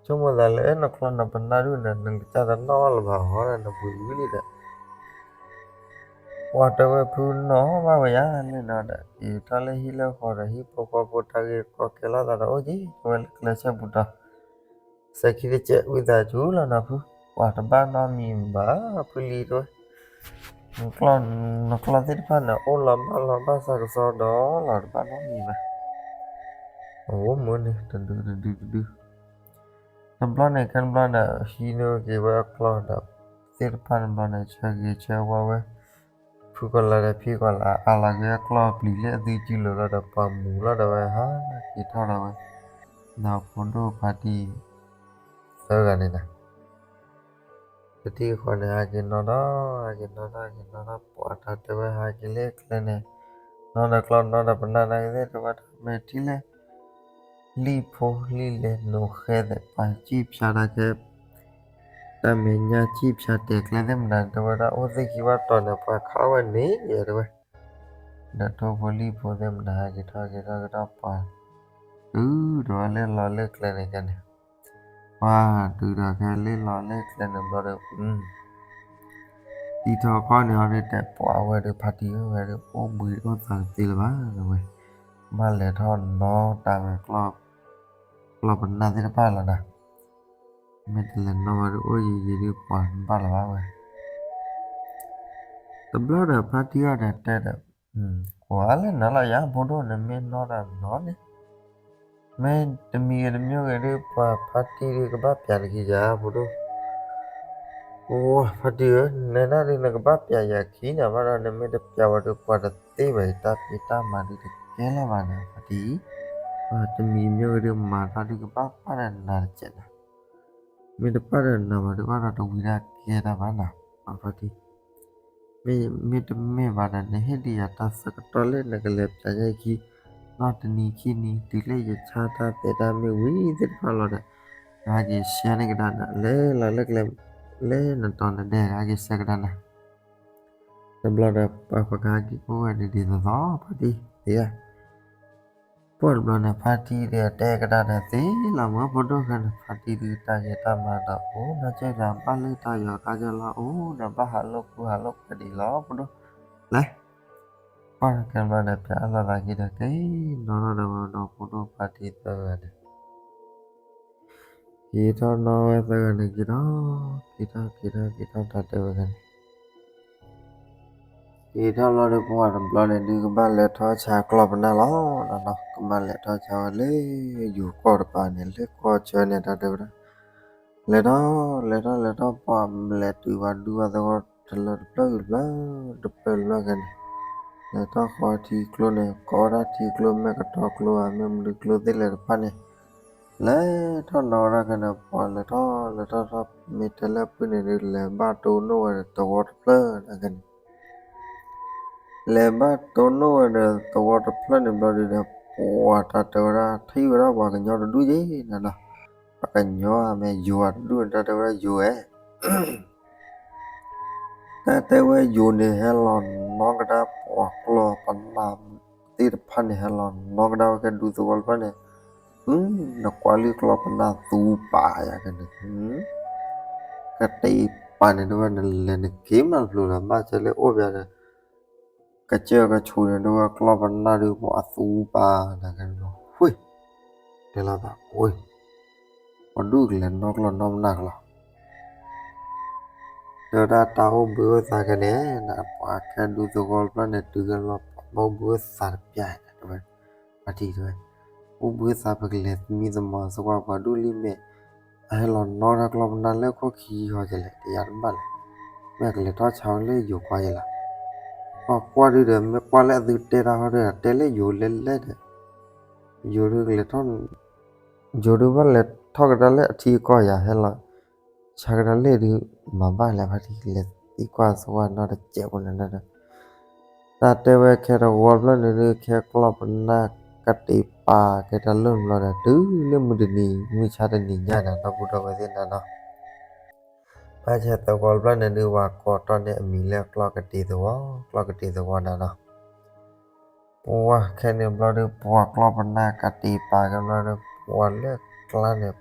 ဆိကမိၣ်သးလၢ နကျီနပနၢ်ဒုၣ်န့ၣ် နကစၢ်တနီၣ်ဘၣ်လၢၤဘၣ်ဟီဒီး နပှ့ၤဝံၤလံဒီး ပှၤတဲဝဲဖုနီၣ်ဘၣ်ဝဲယၤလၢနီၤဒီး အံၤထီၣ်လၢဟံၣ်လၢဃီဒီး ဟံၣ်ဖိဃီဖိတၢ်ဂ့ၢ်ကီကဲလိာ်သးဒီးအိၣ်က့ၤ တဲဝဲလၢကျဲဆၢပူၤဒီး စဲၤခံတစဲး ဝံသးစူၤလီၤနီၤဖု ပှၤတဘၣ်နီတမံၤဘၣ် ဖုလံၤတဲဝဲ နကျီ နကျီသ့ၣ်တဖၣ်န့ၣ် အိၣ်လီၤဘၣ်လီၤဘၣ်စးကစီဒီလီၤ တဘၣ်နီတမံၤဘၣ် အိၣ်မုာ်န့ၣ် တဒုတဒုတဒု တဘျီန့ၣ် ခဲတဘျီန့ၣ် ဟံးန့ၢ်က့ၤဝဲအကျီဒီး သ့ၣ်တဖၣ်န့ၣ်ဘျီန့ၣ် ဆၢဂ့ၤဆၢဝါဝဲ ဖုကီၤလၤဒီးဖံကီၤလၤ အါလီၤက့ၤအကျီပျံၤလၢအသုစုလိၤလီၤဒီး ပှၤမူၤလီၤဒီးဝဲ ဟးက့ၤထီၣ်ဒီးဝဲ ဒီးဖိဒိၣ်ဖါတံၢ် သၢဂၤန့ၣ်ဒီး တထံၣ်ဃီန့ၣ် ဟးက့ၤနီၣ်ဒီး ဟးက့ၤနီၣ်ဒီး ဟးက့ၤနီၣ်ဒီး ပှၤတၢ်တဲဝဲ ဟးက့ၤလၢကျဲန့ၣ် နီၣ်ဒီးကျီ နီၣ်ဒီးပနၢ် နၢ်က့ၤသ့ၣ် တဲဝဲဒၣ် မ့ၢ်ထံၣ်လၢ လံၣ်ဖိလံၣ်လဲၤနိးဃဲသဲး ပှၤစံၣ်ဖျါတၢ်ခဲ တၢ်မဲာ်ညါစံၣ်ဖျါတဲာ်ကျဲသ့ၣ်မနုၤ တဲဝဲဒၣ် အိၣ်သ့ၣ်ခံဘၣ်တီၤန့ၣ် ပှၤခးဝဲန့ၣ် တဲဝဲ ဒီးထိၣ်ဖိလံၣ်ဖိသ့ၣ်မတၤဟဲက့ၤထီၣ်က့ၤထီၣ်က့ၤထီၣ်ပှၤ တုၤဒီးလၢလီၤလၢကျဲန့ၣ်ကဲန့ၣ်, ပှၤတုၤဒီးခဲလၢလီၤလၢကျဲန့ၣ်ဘျီဒီး တံၤထီၣ်ခီန့ၣ်အီၤဒုးတဲပှၤဝဲဒီး ဖါတံၢ်ဧၢ ဝဲဒုးအိၣ်ဘှံးအိၣ်သါတသ့လၢၤဘၣ်ဝဲ, ဘၣ်လဲၤထီၣ်နီတၢ်ဝဲ ကျီၢ်ပနၢ်သ့ၣ်တဖၣ်လီၤနၤ, မ့ၢ်တလဲၤနီဘၣ်ဒီးအိၣ်ယံာ်ယံာ်ဒုးပှၤတဘၣ်လၢၤဘၣ်ဝဲ တဘျီဒီးဖါတံၢ်အီၤဒီးတဲဒီး, ကွၢ်လၢနၤလီၤယၤ ဖိဒိၣ် နမ့ၢ်နီတၢ်နီန့ၣ်, မ့ၢ်တမံၤဂ့ၤတမံၤဂ့ၤဒုး ပှၤဖါတံၢ်ဒုးကဘၣ်ပျးနခံယၤ ဖိဒိၣ်, အိ ဖါတံၢ်ဧၢ နဲဒၣ်ဒုးနကဘၣ်ပျးယၤခံန့ၣ်ဘၣ်ဒီး နမ့ၢ်တပျးဝဲဒုးပှၤတသ့ဘၣ် ယတၢ်ဖံးတၢ်မၤဒုးတကဲလၢၤဘၣ်နၤ ဖါတံၢ်, တမံၤမ့ၢ်ဂ့ၤဒုး မၤတၢ်ဒုးကဘၣ်ပာ်ဒီးနၤတကဲးနၤ မ့ၢ်တပာ်ဒီးနၤဘၣ်ဒုးဘၣ်ဒီးတဝံၤဒၣ်ကဲတၢ်ဘၣ်နၤ, ဖါတံၢ်, မ့တမ့ၢ်ဘၣ်ဒီး နဟ့ၣ်ဒံးယၤတၢ်ဆၢကတီၢ်လၢနကလဲၤပျးယဲခံ, နီၢ်တနံၤခံနံၤ တုၤလၢယဆါတၢ်သဲးတၢ်မ့ၢ်ဝံၤသ့ၣ်တဖၣ်လီၤဒီး, နက့ၤရှဲန့ၢ်ကဒါနၤ လဲၤလီၤလၢကျဲ, လၢနတီၤနဒဲး နက့ၤရှဲကဒါနၤ တဘျီဒီးပှၤပှၤကဟဲက့ၤအိၣ်ဝဲန့ၣ်ဒ်သိးသိး ဖါတံၢ်သ့ဧါ, ပှၢ်တဘျီန့ၣ် ဖါတံၢ်ဒီးတဲကဒါဒီးသ့လီၤမ့ၢ်ဖိဒိၣ်ခဲန့ၣ် ဖါတံၢ်ဒုးတၢ်ဂ့ၤတၢ်မၤဒီးအိၣ်နီၢ်ကၢၢ်ဒီးဘၣ်လၢတၢ်ယီၤတၢ်ယီၤလီၤ အိၣ်ဒီးဘၣ်ဟးလိာ်ကူဟးလိာ်ဖးဒံးလီၤ ဖိဒိၣ်, လဲၤ, ပှၢ်ခဲဘျီန့ၣ် ပျးအလီၤသးက့ၤဒီးက့ၤနီၢ်ထီၣ်ဒီးဝဲဒီးဖိဒိၣ်ဖါတံၢ်သၢဂၤန့ၣ် က့ၤထီၣ်နီၢ်ဝဲသၢဂၤန့ၣ်က့ၤဒီး, က့ၤထီၣ်က့ၤထီၣ်က့ၤထီၣ်တၢ်တဲဝဲန့ၣ်, က့ၤထီၣ်လီၤဒီးပှၤတဘျီန့ၣ်ဒုးကဘၣ်လဲၤထီၣ်ဆါကျီၢ်ပနၢ်လီၤ, ကမၣ်လဲၤထီၣ်ဆါဝဲလၢယိၤကီၢ်တပၤန့ၣ် လၢကီၢ်ဆၢန့ၣ်တၢ်တဲဝဲဒၣ်, လဲၤထီၣ်လဲၤထီၣ်လဲၤထီၣ် ပှၤလဲၤတုၤဝဲဒုးဝဲသဝီတလၢတဖျၢၣ်တဖျၢၣ်, တဖျၢၣ်တဖျၢၣ်ခဲန့ၣ်, လဲၤထီၣ်ဃီထံကျိန့ၣ် ကိးဝဲဒၣ်ထံကျိ မ့ၢ်ကတီၤကျိဧါ မ့ၢ်မနုၤကျိသ့ၣ်လဲၣ်တဖၣ်န့ၣ် လဲၤထီၣ်နီၢ်ဝဲဒၣ်ခဲန့ၣ် ပှၤလဲၤထီၣ်လဲၤထီၣ်ထီၣ် မ့ၢ်တဲလၢအပုၢ်န့ၣ်ဒုး လဲၤဘၣ်တိၢ်နီၣ်ဝဲဒီးသဝီတဖျၢၣ်န့ၣ်ခဲန့ၣ်, လဲၤဘၣ်တိၢ်နီၣ်ဝဲဒီးသဝီတဖျၢၣ်န့ၣ်ဘျီဒုးဒီး ပှၤတၢ်တဲဝဲဒၣ် ထံၣ်ဝဲဒၣ်ပှၤကညီတဒူၣ်ယဲနၤနီၤ, ပှၤကညီဧါ မ့ၢ်ယိၤဧါတဒူၣ်န့ၣ် တၢ်တဲဝဲဒၣ်ယိၤဧါ တၢ်တဲဝဲယိၤန့ၣ် ဟဲလီၤနီၢ်ကဒါပှၤ ကျီၢ်ပနၢ်သ့ၣ်တဖၣ်န့ၣ် ဟဲလီၤနီၢ်ကဒါဝဲကဲဒူသဝီတဖျၢၣ်န့ၣ်, နကွၢ်လၢကျီၢ်ပနၢ်သူပာ်ယၤကန့ၣ်, ကတ့ၤပာ်န့ၣ် တဲဝဲ နလဲၤနက့ၤမးတဖျိလၢၤ ဘၣ်ဆၣ်လၢအိၣ်ပျးဒီး ကစၢၢ်ကဆိးန့ၣ် တဲဝဲကျီၢ်ပနၢ်ဒုး ပှၤသူပာ်နၤကန့ၣ်, ဝ့ၢ် တဲလီၤသး ဝ့ၢ် ပှၤဒူၣ်ကလဲၤနီၢ်ကျီၢ်နီၢ်ပနၢ်ကလီၤ တဲဝဲဒၣ်တၢ်အိၣ်ဘှံးအိၣ်သါခဲန့ၣ် ပှၤကဲဒူသဝီတဖျၢၣ်န့ၣ် တုၤခဲလီၤဘၣ်အိၣ်ဘှံးအိၣ်သါတပျၢ်န့ၣ် တဲဝဲ, ဖါတံၢ်တဲဝဲ, အိၣ်ဘှံးအိၣ်သါ ပကလဲၤသမံသမိးသကွၢ် ပှၤဒူၣ်လံမ့ၢ် အဟဲလီၤနီၢ်တၢ်ကျီၢ်ပနၢ်လၢခိၣ်ခံဂီၤကလဲၣ် တယၤတဘၣ်လဲၣ်, မ့ၢ်အကလဲၤထီၣ်ဆါဝဲလၢယိၤကွၢ်ယဲလီၤ, ပှၤကွၢ်ဒုးဒီး မ့ၢ်ကွၢ်လၢအသုတဲတၢ်ဟီဒီး တဲလၢယိၤလဲၤလဲၤဒီး ယိၤဒုးကလဲၤထီၣ် ယိၤဒုးဘၣ်လဲၤထီၣ်ကဒါလၢအထံအကီၢ်ယၤ ဟဲလီၤဆါကဒါလၢဒုး မၤဘၣ်လဲၣ် ဖါတံၢ်လဲၤသံကွၢ်သဝီနီတစဲးဖိန့ၣ်ဒီး တၢ်တဲဝဲခဲတဝီတဖျၢၣ်န့ၣ်ဒုး ခဲကျီၢ်ပနၢ်ကတ့ၤပာ်ကဲတၢ်လၢဘျီဒီး တုၤလၢမုၢ်တနံၤ မုၢ်ဆါတနံၤညါန့ၣ် ဒီပုၢ်ဒီဝဲၢ်သ့ၣ်နၤနီၤ ဘၣ်ဆၣ်သဝီတဖျၢၣ်န့ၣ်ဒုး ပှၤကိးတီၢ်န့ၢ်အမံၤလၢကျီၢ်ကတ့ၤသဝီ ကျီၢ်ကတ့ၤသဝီနၤနီၤ ပှၤခဲန့ၣ်ဘျီဒီး ပှၤကျီၢ်ပနၢ်ကတ့ၤပာ်ကဲဘျီဒီး ပှၤလၢကျါန့ၣ်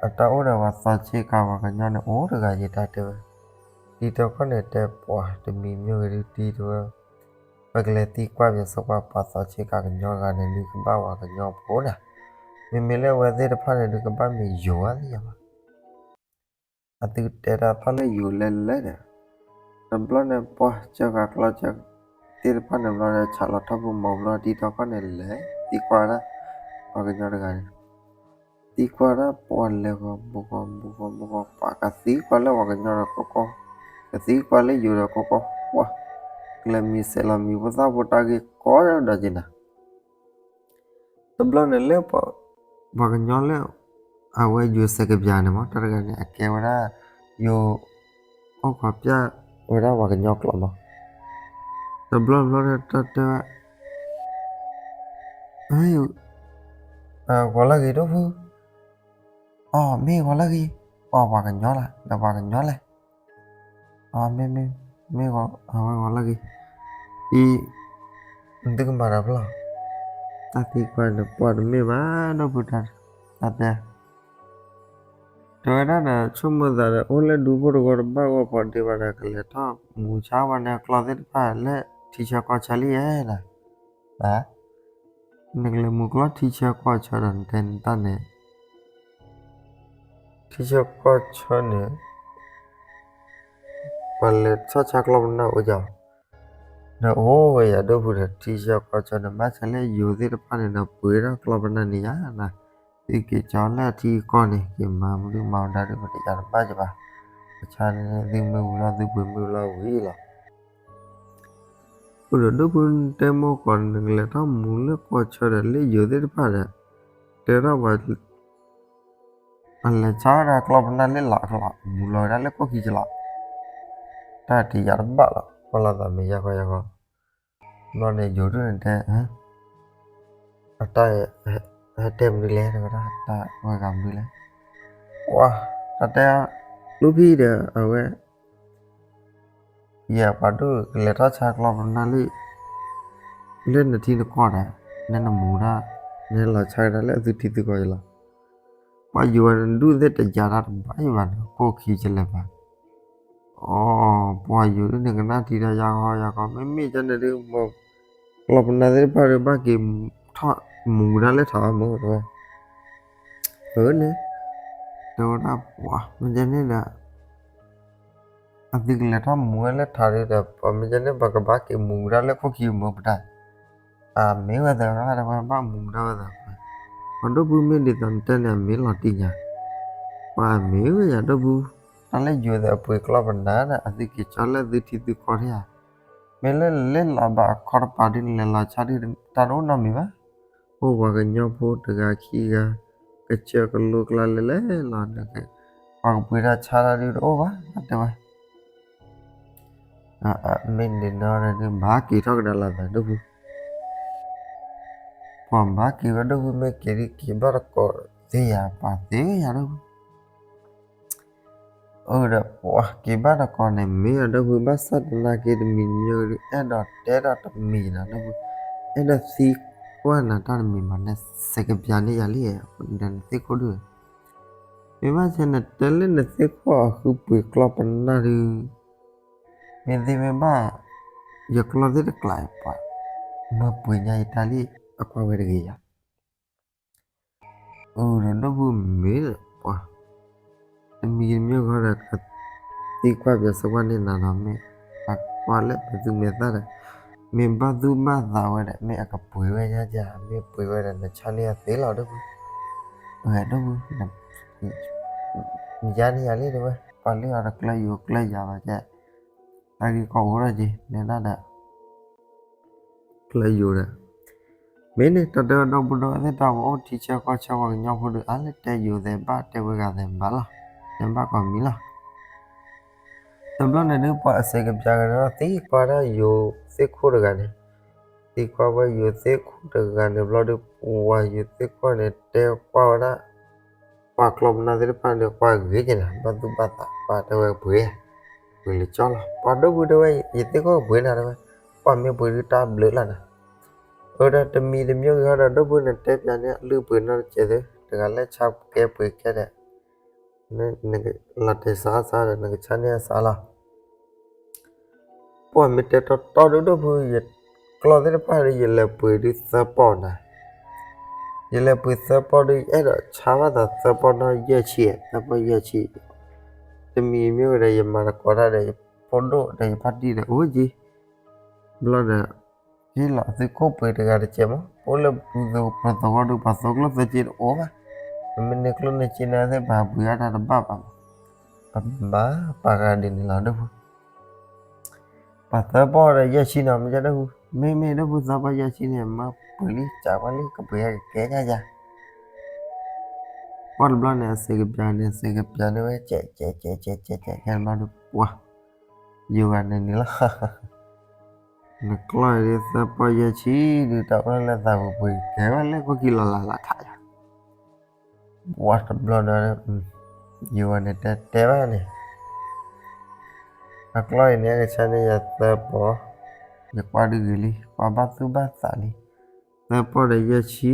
အတၢ်အိၣ်ဒီးပှၤသီဆ့ကၤပှၤကညီန့ၣ် အိၣ်တဂၤယတၢ်တဲဝဲ, တံၤတီခီန့ၣ်တဲပှၤတမံၤမ့ၢ်ဂ့ၤဒုးတံၤတဲဝဲ, ပကလဲၤသံကွၢ်ပသကွၢ်ပှၤသီဆ့ကၤကညီဂၤန့ၣ်ဒုးကဘၣ်ပှၤကညီဖိန့ၣ်, မ့မ့ၢ်လၢအဝဲသ့ၣ်တဖၣ်န့ၣ်ဒုးကဘၣ်မ့ၢ်ယိၤဧါသ့ၣ်ညါဘၣ် အသုတဲတၢ်သီၣ်လၢယိၤလဲၤလဲၤဒီး, တဘျီန့ၣ်ပှၤစၢဃာ်ကျီၢ်စၢသ့ၣ်တဖၣ်န့ၣ်ဘျီဒီး ဆးလီၤထီၣ်ပူၤမီၤဘျီ တံၤတီခီန့ၣ်လဲၤသံကွၢ်ဝဲဒၣ် ပှၤကညီတဂၤန့ၣ်, သံကွၢ်ဒၣ်ပှၤလဲၤဂီၤဘူးဂီၤဘူးဂီၤဘူးဂီၤ ပှၤကသံကွၢ်လၢပှၤကညီဒီးကီကီ, ကသံကွၢ်လၢယိၤဒီးကီကီ, ပှၤ ကျဲမံၤစဲးလီၤမံၤဖိသၣ်ဖိတၢ်ဂ့ၢ်ကီဒီးက့ၤနၤ တဘျီန့ၣ်လၢ ပှၤကညီလၢ အဝဲယိၤစဲးကပျၢ်န့ၣ်မ့ၢ် တၢ်တဂၤန့ၣ် အကဲဝဲဒၣ် ယိၤ အိၣ်ခိးပျၢ်ဝဲဒၣ်ပှၤကညီကျိာ်မး, တဘျီဘျီဒီးတၢ်တဲဝဲ ဂီၤလၢဂ့ၤဒိၣ်ဖု, အီ မ့ၢ်ဂီၤလၢဂ့ၤ, အီ ပှၤကညီလၢ ဒီးပှၤကညီလဲၣ် အီ မ့ၢ် မ့ၢ် မ့ၢ်ဂီၤ အဝဲဂီၤလၢဂ့ၤ, အံၤ သုကမၤတၢ်ဖျီၣ်, တၢ်သံကွၢ်န့ၣ် ပှၤတမ့ၢ်ဘၣ် ဒီပုၢ်တၢ်, တၢ်တဲ တဲဝဲဒၣ်ဒီး ဆိကမိၣ်သးဒီး အိၣ်လၢဒူဖိတဂီၤတဘၣ်ဂီၢ် ဖီဒ့ဘၣ်ဒီး ကလဲၤထီၣ်မူဆါဝဲန့ၣ် ကျီသ့ၣ်တဖၣ်လၢထံဆၢကီၢ်ဆၢလံဧါ, နကလဲၤမူကျီထံဆၢကီၢ်ဆၢဒီး နတဲနတၢ်န့ၣ် ထံဆၢကီၢ်ဆၢန့ၣ် ပှၤလဲၤဆီၣ်ဆါကျီပနၢ်အိၣ်ကီး, ဒီးအိၣ်ဝဲယၤဒီပုၢ်ဒီး ထံဆၢကီၢ်ဆၢန့ၣ် ဘၣ်ဆၣ်လၢယိၤသ့ၣ်တဖၣ်န့ၣ်ဒီး ပှ့ၤထီၣ်ကျီပနၢ်န့ၣ်ယၤနၤ, သုက့ၤကၠီလၢအထံအကီၢ်န့ၣ် က့ၤမၤမနုၤမၤဝဲဒၣ်ဒီး ပတယၤတဘၣ်ကဘၣ်, ကဆါန့ၣ် သုမ့ၢ်ဝံၤလီၤ သုပှ့ၤမ့ၢ်ဝံၤလီၤဝံၤလီၤ. အိၣ်ဒီးဒီပုၢ်တဲမိၢ်ကီး နကလဲၤထီၣ်မူလၢကီၢ်ဆၢဒီး လၢယိၤသ့ၣ်တဖၣ်ဒီး တဲထီၣ်ပှၤ အလဲၤဆါဝဲဒၣ်ကျီပနၢ်လၢလီၢ်အကျီ မူလီၤဝဲဒၣ်လၢခိၣ်ခံကလီၤ, တၢ်တယၤတဘၣ်လီၤ ကွၢ်လီၤသးမ့ၢ်ယါကီယါကီ, ဘျီန့ၣ်ယိၤဒုန့ၣ်တဲ အတၢ် ဟဲတဲမနုၤလဲၣ် တဲဝဲဒၣ် တၢ်ဝဲဂၤမနုၤလဲၣ်, ပှၤ တၢ်တဲ လူဖံဒီး အဝဲ ယဲပှၤဒိၣ်ကလဲၤထီၣ်ဆါကျီပနၢ်လၢ လၢနထံနကီၢ်ဒီး နနမူဒၣ် နလီၤဆါကဒါလၢအသုထံသုကီၢ်အံၤလီၤ. ပှၤယိၤဝဲဒၣ်ဒူၣ်သ့ၣ်တယၤတၢ်တဘၣ်အံၤဘၣ်န့ၣ် ကိၣ်ခံကလဲၤဘၣ်. အိ ပှၤယိၤဒၣ်န့ၣ်ကနၣ်ထံဒီးယါဂီယါဂီ မ့မ့ၢ်ကန့ၣ်ဒုး ကျီပနၢ်သ့ၣ်တဖၣ်ဒီး ဘၣ်က့ၤထီၣ်မူကဒါလၢထးအမုၢ်တဲဝဲ အန့ၣ် တဲဝဲဒၣ်ပှၤ မ့ၢ်ကန့ၣ်ဒီး အသုကလဲၤထီၣ်မူဝဲလၢထးဒုးဒီး ပှၤမ့ၢ်ကန့ၣ် ပှၤကဘၣ်က့ၤမူကဒါလၢခိၣ်ခံမုၢ်ပတၢ်, အမ့ၢ်ဝဲသၢဂၤဒီး ပှၤဘၣ်မူကဒါဝဲသၢဂၤ, ပှၤဒီပုၢ်မ့ၢ်ဒ်သိးနတဲန့ၣ် အမ့ၢ်လီၤတံၢ်ညါ, ပှၤမ့ၢ်ဝဲယၤဒီပုၢ်, တၢ်လၢယိၤသးအပှ့ၤကျီပနၢ်ဒီး အသုက့ၤကၠီလၢသုထံသုကီၢ်ထံဧါ, မ့ၢ်လၢလဲၤလီၤဘၣ်အခီတပၤဒုး နလဲၤလီၤဆါဒုး တၢ်တအိၣ်နီတမံၤဘၣ်. အိၣ်ပှၤကညီဖိတဂၤခံဂၤ ကစၢၢ်ကလိကျါလဲၤလဲၤလီၤန့ၣ် ပှၤကပှ့ၤတၢ်ဆါတၢ်ဒုးတအိၣ်ဘၣ် တဲဝဲ, မ့ၢ်ဒ်န့ၣ်ဒီး ဘၣ်က့ၤထီၣ်ကဒါလီၤသးဒီပုၢ်, ပှၤဘၣ်က့ၤဝဲဒီပုၢ် မ့ၢ်က့ၤဒုးက့ၤဘၣ်တကိးသ့ယၤ ပှၤသ့ဝဲယၤဒီပုၢ် အၢဒီးပှၤက့ၤဘၣ်တကိးန့ၣ် မ့ၢ်အဒီပုၢ် ဘၣ်ဆၣ်သနာ်က့ တမံၤတမံၤဒုး အဲၣ်ဒိးတဲဒီးတမံၤနၤဒီပုၢ်, အဲၣ်ဒိးသံကွၢ်နၤတၢ်တမံၤမး နစဲးကပျၢ်န့ၢ်ယၤလံ, ဒီးနသ့ၣ်ခိၣ်ဒုး, မ့ၢ်ဘၣ်ဆၣ်နတဲလၢနသ့ၣ်ခိၣ်အဃုပှ့ၤကျီပနၢ်ဒုး, မ့ၢ်သ့မ့ၢ်ဘၣ်, ယကျီသ့ၣ်တကျါအံၤပှၤ, မၤပှ့ၤညါယတၢ်လံ, အကွၢ်ဝဲတဂ့ၤယၤ အၢဒီးဒီပုၢ်မ့ၢ်ပှၤ, တမံၤတမံၤဂီၢ်ဒီး ကသံကွၢ်ပၠးစကွၢ်န့ၢ်နၤနီၤ မ့ၢ်, အကွၢ်လၢပသူမဲာ်သၣ်ဒီး, မ့ၢ်ဘၣ်သူၣ်ဘၣ်သးဝဲဒီး မ့ၢ်အကပှ့ၤဝဲညါယၤ မ့ၢ်ပှ့ၤဝဲဒီး နဆါန့ၢ်အသ့လီၤဒီပုၢ်, အၢဒီပုၢ်, မ့ၢ်ယါန့ၢ်ယၤလံတဲဝဲ, ပှၤလၢအီၤတကျၢၢ်ယိာ်ကျၢၢ်ယၤဘၣ်ကဲ, တၢ်ဂ့ၢ်ကီအိၣ်ထီၣ်က့ၤ နဲဒၣ်ဒီး ကျၢၢ်ယိာ်ဒီး, မ့ၢ်န့ၣ် တၢ်တဲဝဲဒီပုၢ်ဒီဝဲၢ်သ့ၣ် တၢ်ပအိၣ်ထံဆၢကီၢ်ဆၢပှၤကညီဖိဒီး အါလၢတဲယိာ်သဲးဘၣ် တဲဝဲဂၤသဲးဘၣ်လီၤ, တဲဘၣ်ကိးမံၤလီၤ. တဘျီန့ၣ်ဒုး ပှၤအစဲးကပျၢ်ကဒီး သံကွၢ်ဒၣ်ယိာ်သ့ၣ်ခိၣ်တဂၤန့ၣ်, သံကွၢ်ဝဲယိာ်သ့ၣ်ခိၣ်တဂၤန့ၣ်ဘျီဒုး ပှၤယိာ်သ့ၣ်ခိၣ်န့ၣ် တဲကွၢ်ဝဲဒၣ် ပှၤကျီပနၢ်သ့ၣ်တဖၣ်န့ၣ် ပှၤဂ့ၤက့ၤနၤ ဘၣ်သူၣ်ဘၣ်သး ပှၤတဲဝဲပှ့ၤ, ပှ့ၤလၢကၠီလီၤ. ပှၤဒီပုၢ်တဲဝဲ ယသ့ၣ်ခိၣ်ကပှ့ၤနၤတဲဝဲ, ပှၤမ့ၢ်ပှ့ၤဒုးတၢ်ဘျုးလီၤနၤ. အၢဒီးတမံၤတမံၤဂ့ၤဟီဒီး ဒီပုၢ်နတဲပၠးန့ၢ်အလုၢ်အပှ့ၤနီတစဲးသု, တဂၤလၢဆါကဲပှ့ၤကဲဒီး နကလီၤတဲာ်စးစးဒီး နကဆါန့ၢ်အစးလီၤ. ပှၤမ့ၢ်တဲတီတီဒုး ဒီပုၢ်ယကျီသ့ၣ်တဖၣ်ဒီး ယလဲၤပှ့ၤဒုးသၢပီၢ်နၤ, ယလဲၤပှ့ၤသၢပီၢ်ဒုး ယအဲၣ်ဒိးဆါဘၣ်သးသၢပီၢ်နီၢ်ယဲၢ်ဆံ, သၢပီၢ်ယဲၢ်ဆံ, တမံၤမ့ၢ်ဝဲဒီး ယမၤသကိးတၢ်ဒီး ယဖိဒိၣ်ဒီးယဖါတံၢ်ဒီး အိၣ်က့ၤ ဘျီဒီး ဟ့ၣ်လီၤသုခိၣ်ပှ့ၤတဂၤတစဲးမး, ပအိၣ်လၢပူၤသဝီဒုး ပှၤသိကျိၣ်သိစ့တအိၣ်ဘၣ်, ပမ့ၢ်န့ၢ်ကျိၣ်န့ၢ်စ့န့ၣ်သ့ၣ် ပှၤပှ့ၤအါတၢ်တဘၣ်ဘၣ်မး, ပမၤပှၤဂၤဒ်န့ၣ်လီၤ ဒီပုၢ်. ပှၤသၢပီၢ်ဒီးယဲၢ်ဆံနီၤ မ့ၢ်ကဲဒီပုၢ်, မ့မ့ၢ်ဒီပုၢ်သၢပီၢ်ယဲၢ်ဆံန့ၣ် မၤပှ့ၤလံ စးကွၢ်လံ ကပှ့ၤဟဲကကဲညါယၤ ပှၢ်တဘျီန့ၣ် အစဲးကပျၢ်န့ၣ် စဲးကပျၢ်န့ၣ်ဝဲ ကဲးကဲးကဲးကဲးကဲး ခဲတဘျီဒုး ပှၤ ယိၤဂၤန့ၣ်န့ၣ်လီၤ, နကျီအံၤဒုး သၢပီၢ်ယဲၢ်ဆံဒုး တၢ်အိၣ်လၢသးပူၤပှ့ၤ ကဲဝဲလၢခိၣ်ခံလီၤလၢ်လၢ်ထးယၤ, ပှၢ်တဘျီဒီး ယိၤဂၤန့ၣ်တဲတဲဘၣ်န့ၣ် အကျီအံၤန့ၣ် ကဆါန့ၢ်ယၤသၢပီၢ်, ယကွၢ်တဂ့ၤလံ, ကွၢ်ဘၣ်သူၣ်ဘၣ်သးလံ, သၢပီၢ်ဒီးယဲၢ်ဆံ,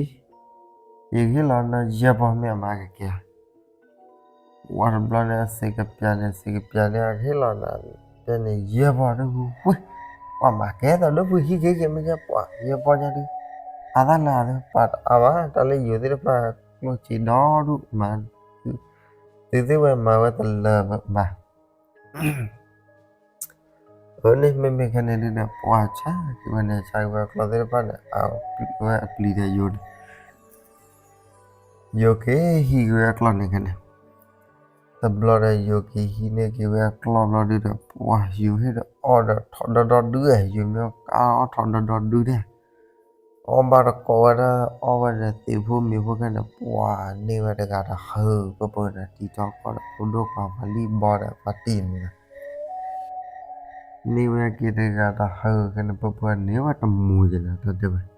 ယကဟ့ၣ်လီၤနၤယဲၢ်ပီၢ် မ့ၢ်အမၤကကဲဧါ. ဝံၤတဘျီန့ၣ် အစ့ကပျၢ်န့ၣ် စ့ကပျၢ်န့ၣ် အကဟ့ၣ်လီၤနၤ တဲန့ၣ် ယဲၢ်ပီၢ်ဒုးဝံၤ, ပှၤမၤကဲသိးဒီး ဖုဟံၣ်က့ၤက့ၤ မ့ၢ်ကဲပှၤ ယဲၢ်ပီၢ်ညါဒုး, အသးနၤသ့ ပှၤတအါဘၣ် တၢ်လၢယိၤသ့ၣ်တဖၣ် ကျိၣ်စ့ဒီဒူၣ်မး, သုသ့ၣ်ဝဲမၤဝဲတလၢာ်ဘၣ်. အန့ၣ် မ့မ့ၢ်ခဲန့ၣ်ဒုးဒီး ပှၤဆါက့ၤဝဲန့ၣ် ဆါက့ၤဝဲအကျီၢ်သ့ၣ်တဖၣ်န့ၣ် အပျံၤဝဲအပျံၤဒီးယိၤန့ၣ်, ယိၤက့ၤဟံးက့ၤဝဲအကျီၢ်န့ၣ်ခဲန့ၣ်, တဘျီဒီး ယိၤက့ၤဟံးန့ၢ်က့ၤဝဲအကျီၢ်ဘျီဒုးဒီး ပှၤယိၤဟ့ၣ်ဒီးအီၣ်ဒီးထီၣ်ဒီဒီဒုဒီး ယိၤမ့ၢ်အီၣ်ထီၣ်ဒီဒီဒုဒီး အီၣ်ဘၣ်တကိးဝဲဒၣ် အီၣ်ဝဲဒီးသ့ၣ်ဖိမ့ၤဖိခဲန့ၣ် ပှၤန့ၢ်ဝဲတဂၤတဟၢ ပၢပၢဒီး တံၤထီကီၢ်ဒီး ဖိဒိၣ်ခွါ ပှၤလံၢ်ဘီဒီး ပှၤတံၤန့ၣ်လီၤ. န့ၢ်ဝဲက့ၤတဂၤတဟၢခဲန့ၣ် ပၢပၢန့ၢ်ဝဲတမူၤက့ၤလီၤ တၢ်တဲဝဲ တ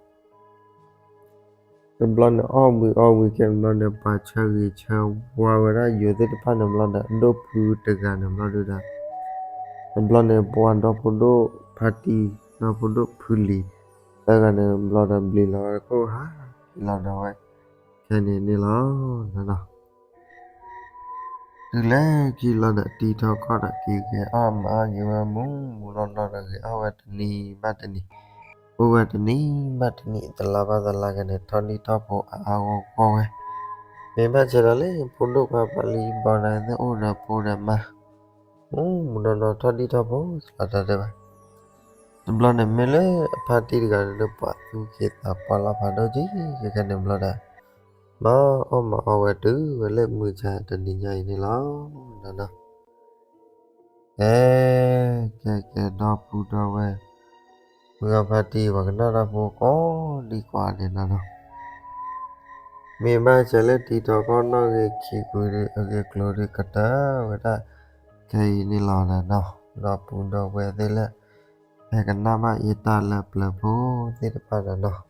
ဘျီန့ၣ် အီၣ်ဝံၤအီဝံၤကဲတဘျီန့ၣ် ပှၤဆၢဂ့ၤဆၢဝါဝဲဒၣ်ယိၤသ့ၣ်တဖၣ်န့ၣ်ဘျီဒီး အဒိၣ်ဖုတဂၤန့ၣ်ဘျီဒုးဒီး တဘျီန့ၣ် ပှၤဒီဖိဒိၣ်ဖါတံၢ် ဒီဖိဒိၣ်ဖုလံၤ သၢဂၤန့ၣ်ဘျီဒီး ဘျံးလီၤဝဲတခိၣ်ဟါ လီၤဒီးဝဲ ခဲန့ၣ်န့ၣ်လီၤ. တုၤလၢခံလီၤဒီး တံၤထီကီၢ်ဒီး က့ၤဂဲၤအီၣ်မၤအီၣ်က့ၤဝဲ မူမူနီၢ်နီၢ်ဒီး ဂဲၤအီၣ်ဝဲတနံၤဘၣ်တနံၤ, အိၣ်ဝဲတနံၤဘၣ်တနံၤ တလါဘၣ်တလါကန့ၣ် ထီၣ်ဒံၣ်ထီၣ်ဖိအါအါဂီၢ်ဂီၢ်ဝဲ, မ့ၢ်ဘၣ်ဆၣ်ဒီးလၢ ဖိဒိၣ်ခွါ ပှၤလံၢ်ဘီဒီး သ့ၣ်အိၣ်ဒီးဖိဒီးမါ မူမူနီၢ်နီၢ် ထီၣ်ဒံၣ်ထီၣ်ဖိလီၤ တၢ်တဲဝဲ. တဘျီန့ၣ် မ့ၢ်လၢအဖါတံၢ်တဂၤန့ၣ် ပှၤသူၣ်က့ၤသးပှၢ်လီၤဖးဒိၣ်က့ၤ ခဲန့ၣ်ဘျီဒီး မၤအီၣ်မၤအီဝဲတုၤဝဲလၢမုၢ်ဆါတနံၤညါအံၤန့ၣ်လီၤ. နီၢ်နီၢ် ကဲ ကဲ ကဲ ဒီပုၢ်ဒီဝဲၢ် မုၢ်ဂၤဖါတံၢ် ပှၤကနၣ်တၢ်ဖိကိးဒံကိးဂၤဒဲး နီၢ်နီၢ်, မ့ၢ်ဘၣ်ဆၣ်လၢ တံၤထီကီၢ်နီၣ်ဂံၢ်ခံကွံာ်ဒီး အဂ့ၢ်ကျိၤဒီး ကတၢၢ်ဝဲဒၣ်ခဲအံၤန့ၣ်လီၤ နီၢ်နီၢ်, ဒီပုၢ်ဒီဝဲၢ်သ့ၣ်လၢ ဟဲကနၣ်ဘၣ်ယတၢ်လၢပျၢၤဖိသ့ၣ်တဖၣ် နီၢ်နီၢ်,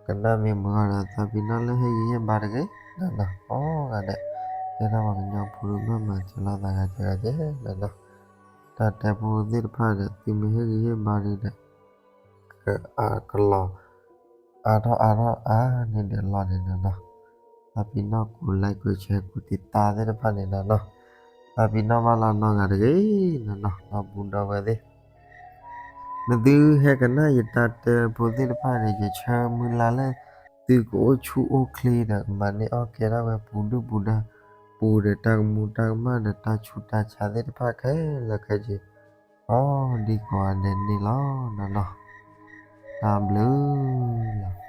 ကနၣ်မ့ၢ်မုာ်အီၤဒီး သးပ့ၤနီၣ်လၢဟ့ၣ်ဂံၢ်ဟ့ၣ်ဘါတဂ့ၤ နီၢ်နီၢ်, ကိးဂၤဒဲး ကဲထီၣ်ပှၤကညီဖိဒုး မၤစၢၤလိာ်သးဂၤကဲဂၤကဲ နီၢ်နီၢ်, တၢ်တဲဖိသ့ၣ်တဖၣ်ဒီး သုမ့ၢ်ဟ့ၣ်ဂံၢ်ဟ့ၣ်ဘါဒုးဒီး ကအါကလီၤ အါထီၣ်အါထီၣ်အါန့ၢ်ဒံးလီၤန့ၣ် နီၢ်နီၢ်, သးပ့ၤနီၣ်ကိး like ကိး share ကိး တံၤတၢ်သ့ၣ်တဖၣ်န့ၣ် နီၢ်နီၢ်, သးပ့ၤနီၣ်ဘၣ်လၢနီၢ်ဂၤတဂ့ၤ နီၢ်နီၢ်, ဒီပုၢ်ဒီဝဲၢ်သ့ၣ် နသုဟဲကနၣ်ယတၢ်တဲဖိသ့ၣ်တဖၣ်န့ၣ် ယဆၢမုၢ်လၢ်လၢ သုကအိၣ်ဆူၣ်အိၣ်ချ့ဒီး ကမၤန့ၢ်အီၣ်ကဲထီၣ်ဝဲပူၤဒုၣ်ပူၤဒါ ပူၤဒီးတၢ်ကမူၤတၢ်ကမၣ်ဒီး တၢ်ဆူးတၢ်ဆါသ့ၣ်တဖၣ်ခဲလၢာ်ခဲဆ့ ကိးဒံကိးဂၤဒဲးန့ၣ်လီၤ နီၢ်နီၢ်, တၢ်ဘျုးလီၤ.